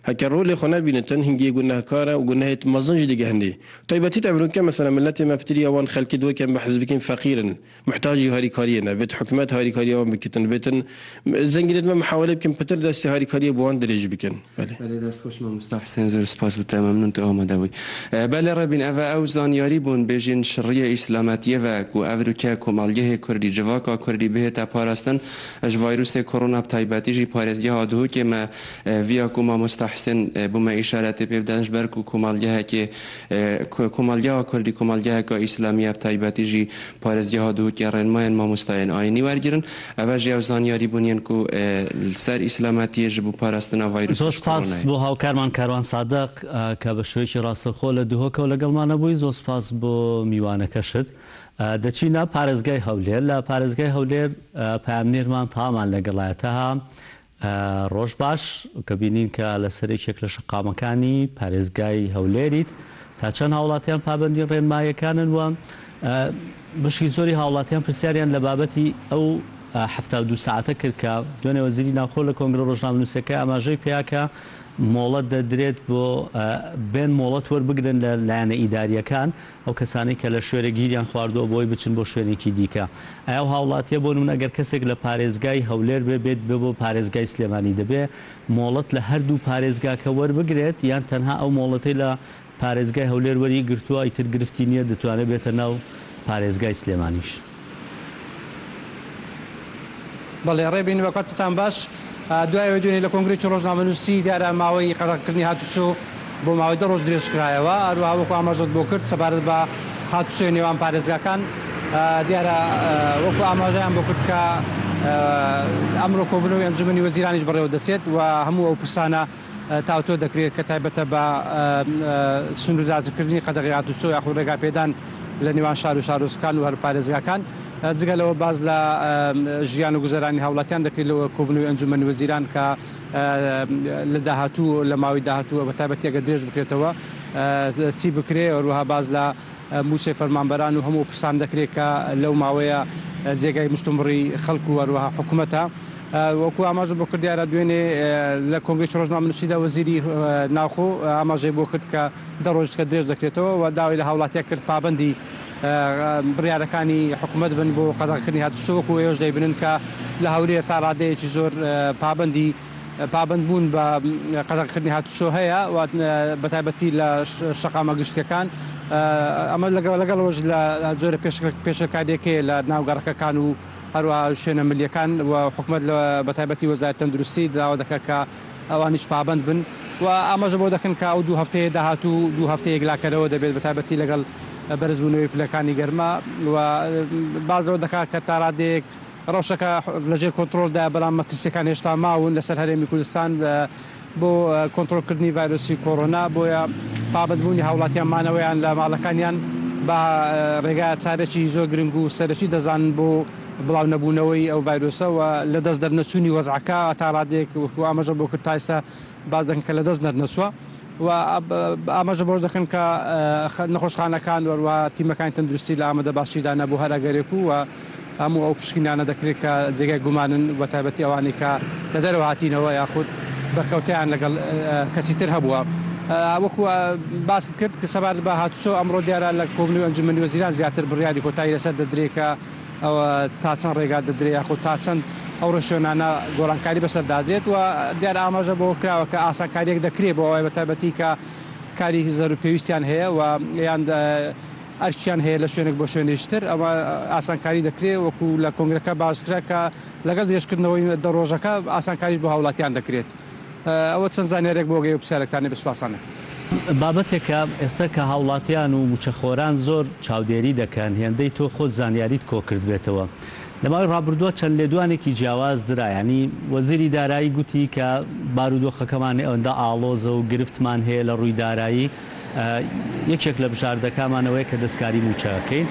Heke rolê xwe nebînitin hingê gunehkar e û gunehê mezin jî digihinê. Taybetî di evrûnke mesela miletê me pitirî ya wan xelkê di weke em behs bikin feqîr in. Muhtacî harîkariyê ne. Bêt hikûmet harîkariya wan bikitin. Bêtin zengînê di me mihawele bikin pitir destê harîkariyê bi wan dirêj bikin. Belê. Belê dest xweş mamosta Husên zor spas bi te memnûn tu amade bûyî. Belê Rebîn ev e ew zanyarî bûn bêjin şiriyê îslametiyê ve ku ev rûke komalgehê kurdî civaka kurdî bihête parastin ji vayrûsê korona bi taybetî jî parêzgeha Duhokê me viya ku mamosta Husên bo me îşaretê pê bidin ji ber ku komalgehekê komalgeha kurdî komalgeheka îslamî ye bi taybetî jî Parêzgeha Duhokê rênmayên mamostayên ayînî wergirin. Ev e jî ew zanyarî bûn yên ku li ser îslametiyê ji bo parastina vayrûsê Zor ji spas koronayê. bo hawkarman Karwan Sadiq کە بە شێوەیەکی ڕاستەوخۆ لە دهۆکەوە لەگەڵمان نەبووی زۆر سپاس بۆ میوانەکەشت. دەچینە پارێزگای هەولێر لە پارێزگای هەولێر پەیامنێرمان تامان لەگەڵایە تەها ڕۆژ باش، کە بینین کە لەسەر یەکێک لە شەقامەکانی پارێزگای هەولێریت، تا چەند هاوڵاتیان پابەندی ڕێنماییەکانن و بەشی زۆری هاوڵاتیان پرسیاریان لە بابەتی ئەو 72 سەعاتە کرد کە دوێنێ وەزیری ناوخۆ لە کۆنگرە ڕۆژنامەنووسەکەی ئاماژەی پێیا کە مۆڵەت دەدرێت بۆ بێن مۆڵەت وەربگرن لە لایەنە ئیدارییەکان ئەو کەسانەی کە لە شوێنێک گیریان خواردووە بۆی بچن بۆ شوێنێکی دیکە. ئایا ئەو هاوڵاتیە بۆ نمونە ئەگەر کەسێک لە پارێزگای هەولێر بێ بێت بێ بۆ پارێزگای سلێمانی دەبێ مۆڵەت لە هەردوو پارێزگاکە وەربگرێت یان تەنها ئەو مۆڵەتەی لە پارێزگای هەولێر وەری گرتووە ئیتر گرفتی نیە دەتوانێت بێتە ناو پارێزگای سلێمانیش؟ بەڵێ ڕێبین وەکاتتان باش. دوای ئەوەی دوێنێ لە کۆنگرەیەکی ڕۆژنامەنووسی دیارە ماوەی قەدەغەکردنی هاتوچۆ بۆ ماوەی دە ڕۆژ درێژکرایەوە، هەروەها وەکو ئاماژەت بۆ کرد سەبارەت بە هاتوچۆی نێوان پارێزگاکان دیارە وەکو ئاماژەیان بۆ کرد کە ئەمڕۆ کۆبوونەوەی ئەنجومەنی وەزیرانیش بەڕێوە دەچێت و هەموو ئەو پرسانە تاوتوێ دەکرێت کە تایبەتە بە سنووردارکردنی قەدەغەی هاتوچۆ یاخود ڕێگاپێدان لە نێوان شار و شارۆچکان و هەر پارێزگاکان. جگە لەوە باس لە ژیان و گوزەرانی هاوڵاتیان دەکرێت لە کۆبوونەوەی ئەنجومەنی وەزیران کە لە داهاتوو لە ماوەی داهاتوو بە تایبەتی ئەگەر درێژ بکرێتەوە چی بکرێ، هەروەها باس لە مووچەی فەرمانبەران و هەموو پرسان دەکرێت کە لەو ماوەیە جێگای مشتومڕی خەڵک و هەروەها حکومەتە. وەکو ئاماژە بۆ کرد دیارە دوێنێ لە کۆنگرەی ڕۆژنامەنووسیدا وەزیری ناوخۆ ئاماژەی بۆ کرد کە دە ڕۆژ دیکە درێژ دەکرێتەوە و داوای لە هاوڵاتیان کرد پابەندی بڕیارەکانی حکومەت بن بۆ قەدەغەکردنی هاتوچۆ، وەکو ئێوەش دەیبنن کە لە هەولێر تا ڕادەیەکی زۆر پابەندی پابەندبوون بە قەدەغەکردنی هاتوچۆ هەیە و بەتایبەتی لە شەقامە گشتیەکان ئەمە لەگەڵ ئەوەش لە جۆرە پێشێلکارییەک هەیە لە ناو گەڕەکەکان و هەروەها شوێنە ملیەکان و حکومەت لە بەتایبەتی وەزارەتی تەندروستی داوا دەکات کە ئەوانیش پابەند بن و ئاماژە بەوە دەکەن کە ئەو دوو هەفتەیە داهاتوو دوو هەفتەی یەکلاکەرەوە دەبێت بەتایبەتی لەگەڵ بەرزبوونەوەی پلەکانی گەرما و باس لەوە دەکات کە تاڕادەیەک ڕەوشەکە لەژێر کۆنترۆڵدایە بەڵام مەترسیەکان هێشتا ماون لەسەر هەرێمی کوردستان بۆ کۆنترۆڵکردنی ڤایرۆسی کۆرۆنا، بۆیە پابەندبوونی هاوڵاتیان مانەوەیان لە ماڵەکانیان بە ڕێگا چارەکی زۆر گرنگ و سەرەکی دەزانن بۆ بڵاو نەبوونەوەی ئەو ڤایرۆسە و لەدەست دەرنەچوونی وەزعەکە تا ڕادەیەک وەکو ئاماژە بۆ کرد تا ئێستا باس دەکەن کە لەدەست نەرنەچووە و ئاماژە بەوەش دەکەن کە نەخۆشخانەکان و هەروەها تیمەکانی تەندروستی لە ئامادەباشیدا نەبوو هەر ئەگەرێک و هەموو ئەو پشکنینانە دەکرێت کە جێگای گومانن بەتایبەتی ئەوانەی کە لە دەرەوە هاتینەوە یاخود بەرکەوتەیان لەگەڵ کەسی تر هەبووە. وەکو باست کرد سەبارەت بە هاتوچۆ ئەمڕۆ دیارە لە کۆبوونەوەی ئەنجومەنی وەزیران زیاتر بڕیاری کۆتایی لەسەر دەدرێت کە ئەوە تا چەند ڕێگا دەدرێت یاخود تا چەند ئەو ڕێوشوێنانە گۆڕانکاری بەسەر دادرێت و دیارە ئاماژە بەوە کراوە کە ئاسانکارییەک دەکرێت بۆ ئەوەی بەتایبەتی کە کاری زەرور پێویستیان هەیە و یان ئەرکیان هەیە لە شوێنێک بۆ شوێنێکی تر ئەوە ئاسانکاری دەکرێت وەکو لە کۆنگرەکە باسکرا کە لەگەڵ درێژکردنەوەی دە ڕۆژەکە ئاسانکاریش بۆ هاوڵاتیان دەکرێت ئەوە چەند زانیاریەک بۆ گەی و پرسیارەکتانی بە سوپاسانە. بابەتێکە ئێستا کە هاوڵاتیان و موچەخۆران زۆر چاودێری دەکەن، هێندەی تۆ خۆت زانیاریت کۆکردبێتەوە. لە ماوەی ڕابردووە چەند لێدوانێکی جیاواز درا، یانی وەزیری دارایی گوتی کە بارودۆخەکەمان ئەوەندە ئاڵۆزە و گرفتمان هەیە لە ڕووی دارایی، یەکێک لە بژاردەکامان ئەوەیە کە دەستکاری مووچە بکەین.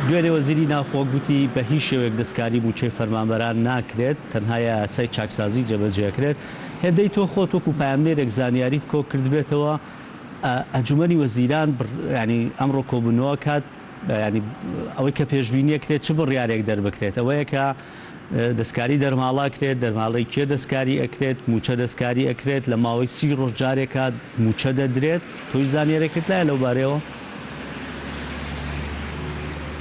دوێنێ وەزیری ناوخۆ گوتی بە هیچ شێوەیەک دەستکاری مووچەی فەرمانبەران ناکرێت، تەنها یاسای چاکسازی جێبەجێ ئەکرێت. هێندەی تۆ خۆت وەکو پەیامنێرێک زانیاریت کۆ کردبێتەوە، ئەنجومەنی وەزیران یانی ئەمڕۆ کۆبوونەوە کات، یانی ئەوەی کە پێشبینی ئەکرێت چ بڕیارێک دەربکرێت ئەوەیە کە دەستکاری دەرماڵە ئەکرێت، دەرماڵەی کێ دەستکاری ئەکرێت، مووچە دەستکاری ئەکرێت، لە ماوەی سی ڕۆژ جارێکا مووچە دەدرێت، تۆ هیچ زانیارێکت لایە لەو بارەیەوە؟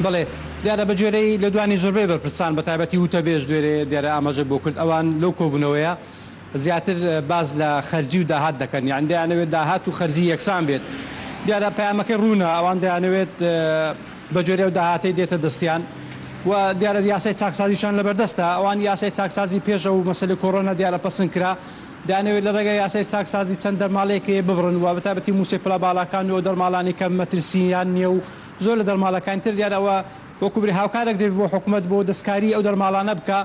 بەڵێ، دیارە بە گوێرەی لێدوانی زۆربەی بەرپرسان بە تایبەتی وتەبێژ دوێرێ دیارە ئاماژەی بۆ کرد ئەوان لەو کۆبوونەوەیە زیاتر باس لە خەرجی و داهات دەکەن یانی دەیانەوێت داهات و خەرجی یەکسان بێت دیارە پەیامەکەی ڕوونە ئەوان دەیانەوێت بە گوێرەی ئەو داهاتەی دێتە دەستیان و دیارە یاسای چاکسازیشان لەبەردەستە ئەوان یاسای چاکسازی پێش ئەو مەسەلەی کۆرۆنا دیارە پەسند کرا دەیانەوێت لە ڕێگای یاسای چاکسازی چەند دەرماڵەیەک هەیە ببڕن و بەتایبەتی مووچەی پلە باڵاکان و ئەو دەرماڵانەی کە مەترسییان نییە و زۆر لە دەرماڵەکانی تر دیارە ئەوە وەکو برێ هاوکارێک دەبێت بۆ حکومەت بۆ دەستکاری ئەو دەرماڵانە بکا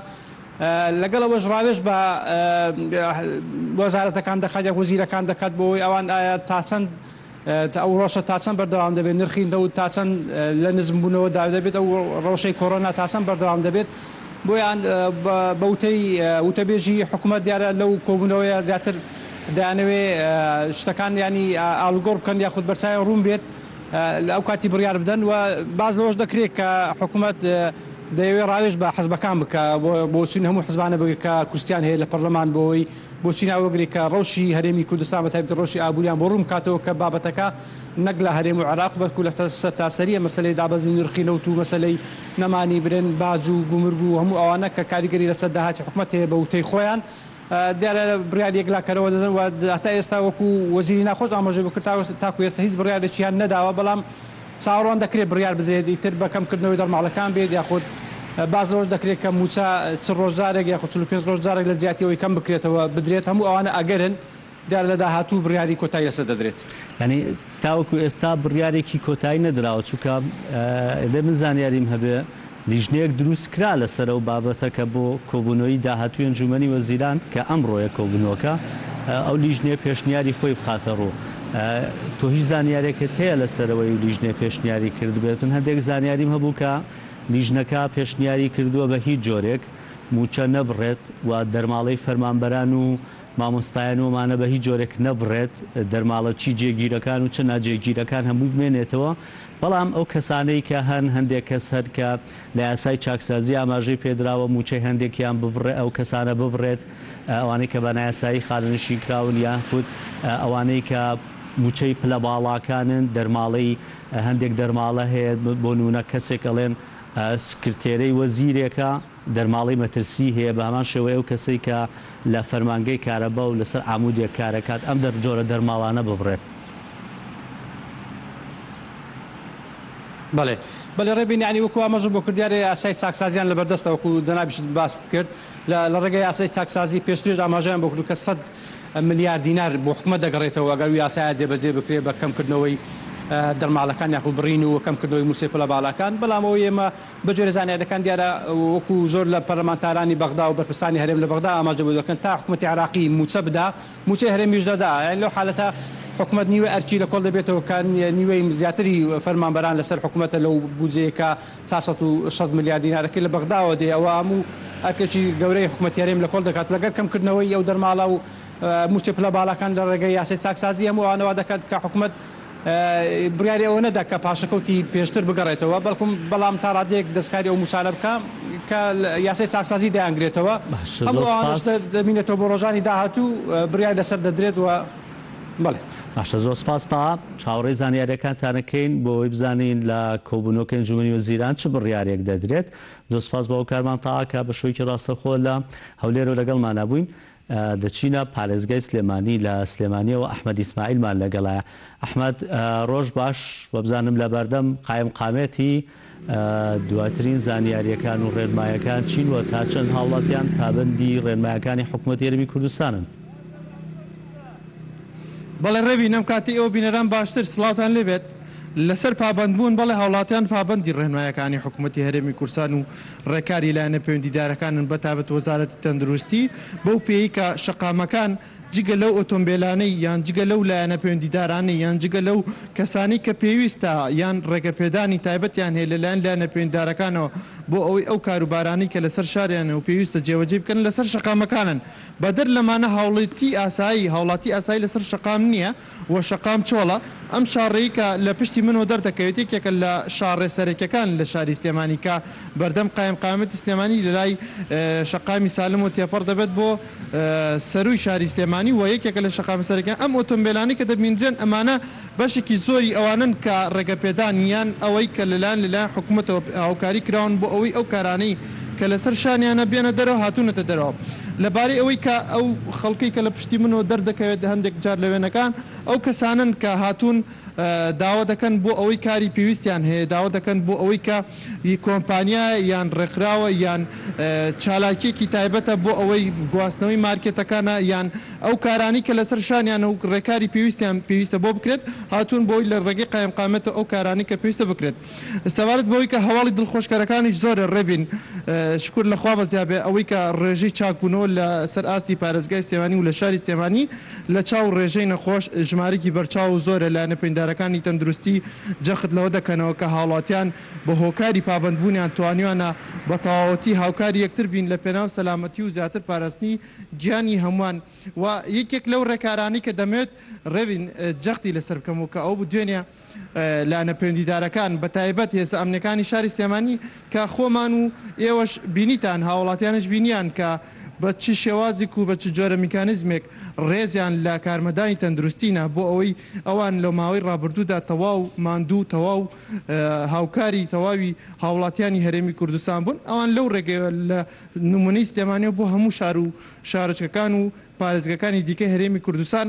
لەگەڵ ئەوەش ڕاوێژ بە وەزارەتەکان دەکات یاخود وەزیرەکان دەکات بۆ ئەوەی ئەوان ئایا تا چەند ئەو ڕەوشە تا چەند بەردەوام دەبێت، نرخی نەوت تا چەند لە نزمبوونەوەدا دەبێت، ئەو ڕەوشەی کۆرۆنا تا چەند بەردەوام دەبێت. بۆیان بە وتەی وتەبێژی حکومەت دیارە لەو کۆبوونەوەیە زیاتر دەیانەوێ شتەکان یانی ئاڵوگۆڕ بکەن یاخود بەرچاویان ڕوون بێت لە ئەو کاتی بڕیار بدەن و باس لەوەش دەکرێت کە حکومەت دەیەوێت ڕاوێژ بە حزبەکان بکا بۆچوونی هەموو حزبانە بگرێت کە کورسیان هەیە لە پەرلەمان بۆ ئەوەی بۆچوونیان وەگرێت کە ڕەوشی هەرێمی کوردستان بە تایبەتی ڕەوشی ئابووریان بۆ ڕوون بکاتەوە کە بابەتەکە نەک لە هەرێم و عێراق بەلکو لە سەرتاسەریە مەسەلەی دابەزینی نرخی نەوت و مەسەلەی نەمانی برێن باج و گومرگ و هەموو ئەوانە کە کاریگەری لەسەر داهاتی حکومەت هەیە بە وتەی خۆیان دیارە بڕیاری یەکلاکەرەوە دەدەن و هەتا ئێستا وەکو وەزیری ناوخۆش ئاماژەی بۆ کرد تاکو ئێستا هیچ بڕیارێکیان نەداوە بەڵام چاوەڕوان دەکرێت بڕیار بدرێت ئیتر بە کەمکردنەوەی دەرماڵەکان بێت یاخود باس لەوەش دەکرێت کە مووچە 40 ڕۆژ جارێک یاخود 45 ڕۆژ جارێک لە جیاتی ئەوەی کەم بکرێتەوە بدرێت هەموو ئەوانە ئەگەرن دیارە لە داهاتوو بڕیاری کۆتایی لەسەر دەدرێت. یانی تاوەکو ئێستا بڕیارێکی کۆتایی نەدراوە چونکە ئەگەر من زانیاریم هەبێ لیژنەیەک دروست کرا لەسەر ئەو بابەتە کە بۆ کۆبوونەوەی داهاتووی ئەنجوومەنی وەزیران کە ئەمڕۆیە کۆبوونەوەکە ئەو لیژنەیە پێشنیاری خۆی بخاتە ڕوو. تۆ هیچ زانیارێکت هەیە لەسەر ئەوەی لیژنەیە پێشنیاری کردبێت؟ من هەندێک زانیاریم هەبوو کە لیژنەکە پێشنیاری کردووە بە هیچ جۆرێک مووچە نەبڕێت و دەرماڵەی فەرمانبەران و مامۆستایان و ئەمانە بە هیچ جۆرێک نەبڕێت، دەرماڵە چی جێگیرەکان و چ ناجێگیرەکان هەمووی بمێنێتەوە، بەڵام ئەو کەسانەی کە هەن هەندێک کەس هەن کە لە یاسای چاکسازی ئاماژەی پێدراوە مووچەی هەندێکیان ببڕێ ئەو کەسانە ببڕێت ئەوانەی کە بە نایاسایی خانەنشین کراون یاخود ئەوانەی کە مووچەی پلە باڵاکانن دەرماڵەی هەندێک دەرماڵە هەیە بۆ نموونە کەسێک ئەڵێن سکرتێرەی وەزیرێکە دەرماڵەی مەترسی هەیە، بە هەمان شێوەی ئەو کەسەی کە لە فەرمانگەی کارەبا و لەسەر عامودێک کارەکات ئەم جۆرە دەرماڵانە ببڕێت. بەڵێ بەڵێ ڕێبین یانی وەکو ئاماژەم بۆ کرد دیارە یاسای چاکسازیان لەبەردەستە وەکو جەنابیشت باست کرد لە لە ڕێگەی یاسای چاکسازی پێشتریش ئاماژەیان بۆ کرد کە سەد ملیار دینار بۆ حکومەت دەگەڕێتەوە ئەگەر ئەو یاسایە جێبەجێ بکرێت بە کەمکردنەوەی دەرماڵەکان یاخود بڕین و کەمکردنەوەی مووچەی پلە باڵاکان بەڵام ئەوەی ئێمە بەجۆرە زانیارییەکان دیارە وەکو زۆر لە پەرلەمانتارانی بەغدا و بەرپرسانی هەرێم لە بەغدا ئاماژە بۆ دەکەن تا حکومەتی عێراقی مووچە بدا مووچەی هەرێمیش دەدا یانی لەو حالەتە حکومەت نیوەی ئەرکی لە کۆڵ دەبێتەوە کە نیوەی زیاتری فەرمانبەران لەسەر حکومەتە لەو بودجەیە کە 460 ملیار دینارەکەی لە بەغداوە دێ ئەوە هەموو ئەرکێکی گەورەی حکومەتی هەرێم لە کۆڵ دەکات لەگەر کەمکردنەوەی ئەو دەرماڵە و مووچە پلە باڵاکان لە ڕێگەی یاسای چاکسازی هەموو ئەوانە وا دەکات کە حکومەت بڕیاری ئەوە نەدا کە پاشەکەوتی پێشتر بگەڕێتەوە، بەڵکم بەڵام تا ڕادەیەک دەستکاری ئەو مووچانە بکا کە یاسای چاکسازی دەیانگرێتەوە. باشە زۆر هەموو ئەوانەش سپاس. دەمینێتەوە بۆ ڕۆژانی داهاتوو بڕیاری لەسەر دەدرێت و بەڵێ. باشە زۆر سپاس تاها. چاوەڕێی زانیاریەکانتان ئەکەین بۆ ئەوەی بزانین لە کۆبوونەوەکەی ئەنجومەنی وەزیران چ بڕیارێک دەدرێت. زۆر سپاس بۆ هاوکارمان تاها کە بە شێوەیەکی ڕاستەوخۆ لە هەولێرەوە لەگەڵمانا بووین. دەچینە پارێزگای سلێمانی، لە سلێمانیەوە ئەحمەد ئیسماعیلمان لەگەڵایە. ئەحمەد ڕۆژ باش، وابزانم لەبەردەم قایمقامێتی دواترین زانیارییەکان و ڕێنمایەکان چین و تا چەند هاوڵاتیان پابەندی ڕێنمایەکانی حکومەتی هەرێمی کوردستانن؟ بەڵێ ڕێبین ئەم کاتەی ئێوە بینەران باشتر سڵاوتان لێبێت. لەسەر پابەندبوون، بەڵێ هاوڵاتیان پابەندی ڕێنمایەکانی حکومەتی هەرێمی کوردستان و ڕێکاری لایەنە پەیوەندیدارەکانن بەتایبەت وەزارەتی تەندروستی، بەو پێیەی کە شەقامەکان. جگە لەو ئۆتۆمبێلانەی یان جگە لەو لایەنە پەیوەندیدارانەی یان جگە لەو کەسانەی کە پێویستە یان ڕێگەپێدانی تایبەتیان هەیە لەلایەن لایەنە پەیوەندیدارەکانەوە بۆ ئەوەی ئەو کاروبارانەی کە لەسەر شاریانە و پێویستە جێبەجێی بکەن لەسەر شەقامەکانن. بەدەر لەمانە هاوڵاتی ئاسایی هاوڵاتی ئاسایی لەسەر شەقام نییە و شەقام چۆڵە. ئەم شاڕێی کە لە پشتی منەوە دەردەکەوێت یەکێکە لە شاڕێ سەرەکیەکان لە شاری سلێمانی کە بەردەم قایمقامیەتی سلێمانی لەلای شەقامی سالمەوە تێپەڕ دەبێت بۆ سەرووی شاری سلێمانی و یەکێکە لە شەقامە سەرەکیان ئەم ئۆتۆمبێلانەی کە دەبینرێن ئەمانە بەشێکی زۆری ئەوانەن کە ڕێگەپێدان یان ئەوەی کە لەلایەن لەلایەن حکومەتەوە هاوکاری کراون بۆ ئەوەی ئەو کارانەی کە لەسەر شانیانە بێنە دەرەوە هاتوونەتە دەرەوە. لەبارەی ئەوەی کە ئەو خەڵکەی کە لە پشتی منەوە دەردەکەوێت هەندێک جار لە وێنەکان ئەو کەسانەن کە هاتوون داوا دەکەن بۆ ئەوەی کاری پێویستیان هەیە داوا دەکەن بۆ ئەوەی کە کۆمپانیا یان ڕێکخراوە یان چالاکیەکی تایبەتە بۆ ئەوەی گواستنەوەی مارکێتەکانە یان ئەو کارانەی کە لەسەر شانیانە و ڕێکاری پێویستیان پێویستە بۆ بکرێت هاتوون بۆی لە ڕێگەی قایمقامیەتەوە ئەو کارانەی کە پێویستە بکرێت. سەبارەت بەوەی کە هەواڵی دڵخۆشکەرەکانیش زۆرە ڕێبین شکور لە خوا بەزیا بێ ئەوەی کە ڕێژەی چاکبوونەوە لە سەر ئاستی پارێزگای سلێمانی و لە شاری سلێمانی لە چاو ڕێژەی نەخۆش ژمارەیەکی بەرچاو و زۆرە لایەنە پەیوەندیدارەکانی تەندروستی جەخت لەوە دەکەنەوە کە هاوڵاتیان بە هۆکاری پابەندبوونیان توانیوانە بە تەواوەتی هاوکاری یەکتر بین لە پێناو سەلامەتی و زیاتر پاراستنی گیانی هەمووان و یەکێک لەو ڕێکارانەی کە دەمەوێت ڕێبین جەختی لەسەر بکەم و کە ئەوە بوو دوێنێ لایەنە پەیوەندیدارەکان بەتایبەت هێزە ئەمنیەکانی شاری سلێمانی کە خۆمان و ئێوەش بینیتان هاوڵاتیانش بینیان کە بە چ شێوازێک و بە چ جۆرە میکانیزمێک ڕێزیان لە کارمەندانی تەندروستی نا بۆ ئەوەی ئەوان لە ماوەی ڕابردوودا تەواو ماندوو تەواو هاوکاری تەواوی هاوڵاتیانی هەرێمی کوردستان بوون ئەوان لەو ڕێگەیەوە لە نمونەی سلێمانیەوە بۆ هەموو شار و شارۆچکەکان و پارێزگەکانی دیکەی هەرێمی کوردستان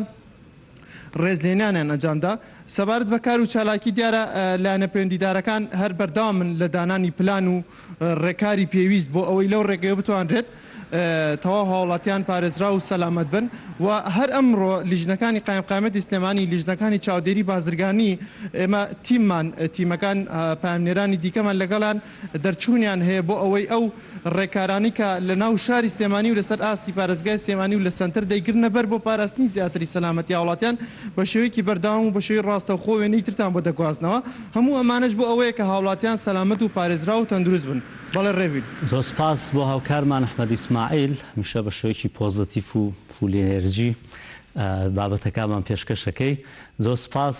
ڕێزلێنانیان ئەنجامدا. سەبارەت بە کار و چالاکی دیارە لایەنە پەیوەندیدارەکان هەر بەردەوامن لە دانانی پلان و ڕێکاری پێویست بۆ ئەوەی لەو ڕێگەیەوە بتوانرێت تەواو هاوڵاتیان پارێزراو و سەلامەت بن و هەر ئەمڕۆ لیژنەکانی قایمقامیەتی سلێمانی لیژنەکانی چاودێری بازرگانی ئێمە تیممان تیمەکان پەیامنێرانی دیکەمان لەگەڵیان دەرچوونیان هەیە بۆ ئەوەی ئەو ڕێکارانەی کە لە ناو شاری سلێمانی و لەسەر ئاستی پارێزگای سلێمانی و لە سەنتەر دەیگرنە بەر بۆ پاراستنی زیاتری سەلامەتی هاوڵاتیان بە شێوەیەکی بەردەوام و بە شێوەی ڕاستەوخۆ وێنەی ترتان بۆ دەگوازنەوە هەموو ئەمانەش بۆ ئەوەیە کە هاوڵاتیان سەلامەت و پارێزراو و تەندروست بن. بەڵێ ڕێبین. زۆر سپاس بۆ هاوکارمان ئەحمەد ئیسماعیل هەمیشە بە شێوەیەکی پۆزەتیف و full energy بابەتەکانمان پێشکەش ئەکەی. زۆر سپاس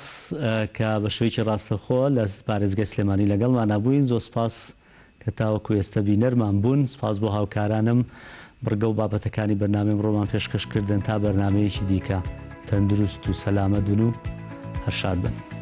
کە بە شێوەیەکی ڕاستەوخۆ لە پارێزگای سلێمانی لەگەڵمانا بووین. زۆر سپاس کە تاوەکو ئێستە بینەرمان بوون. سپاس بۆ هاوکارانم بڕگە و بابەتەکانی بەرنامەی ئەمڕۆمان پێشکەش کردن. تا بەرنامەیەکی دیکە تەندروست و سەلامەت بن و هەر شاد بن.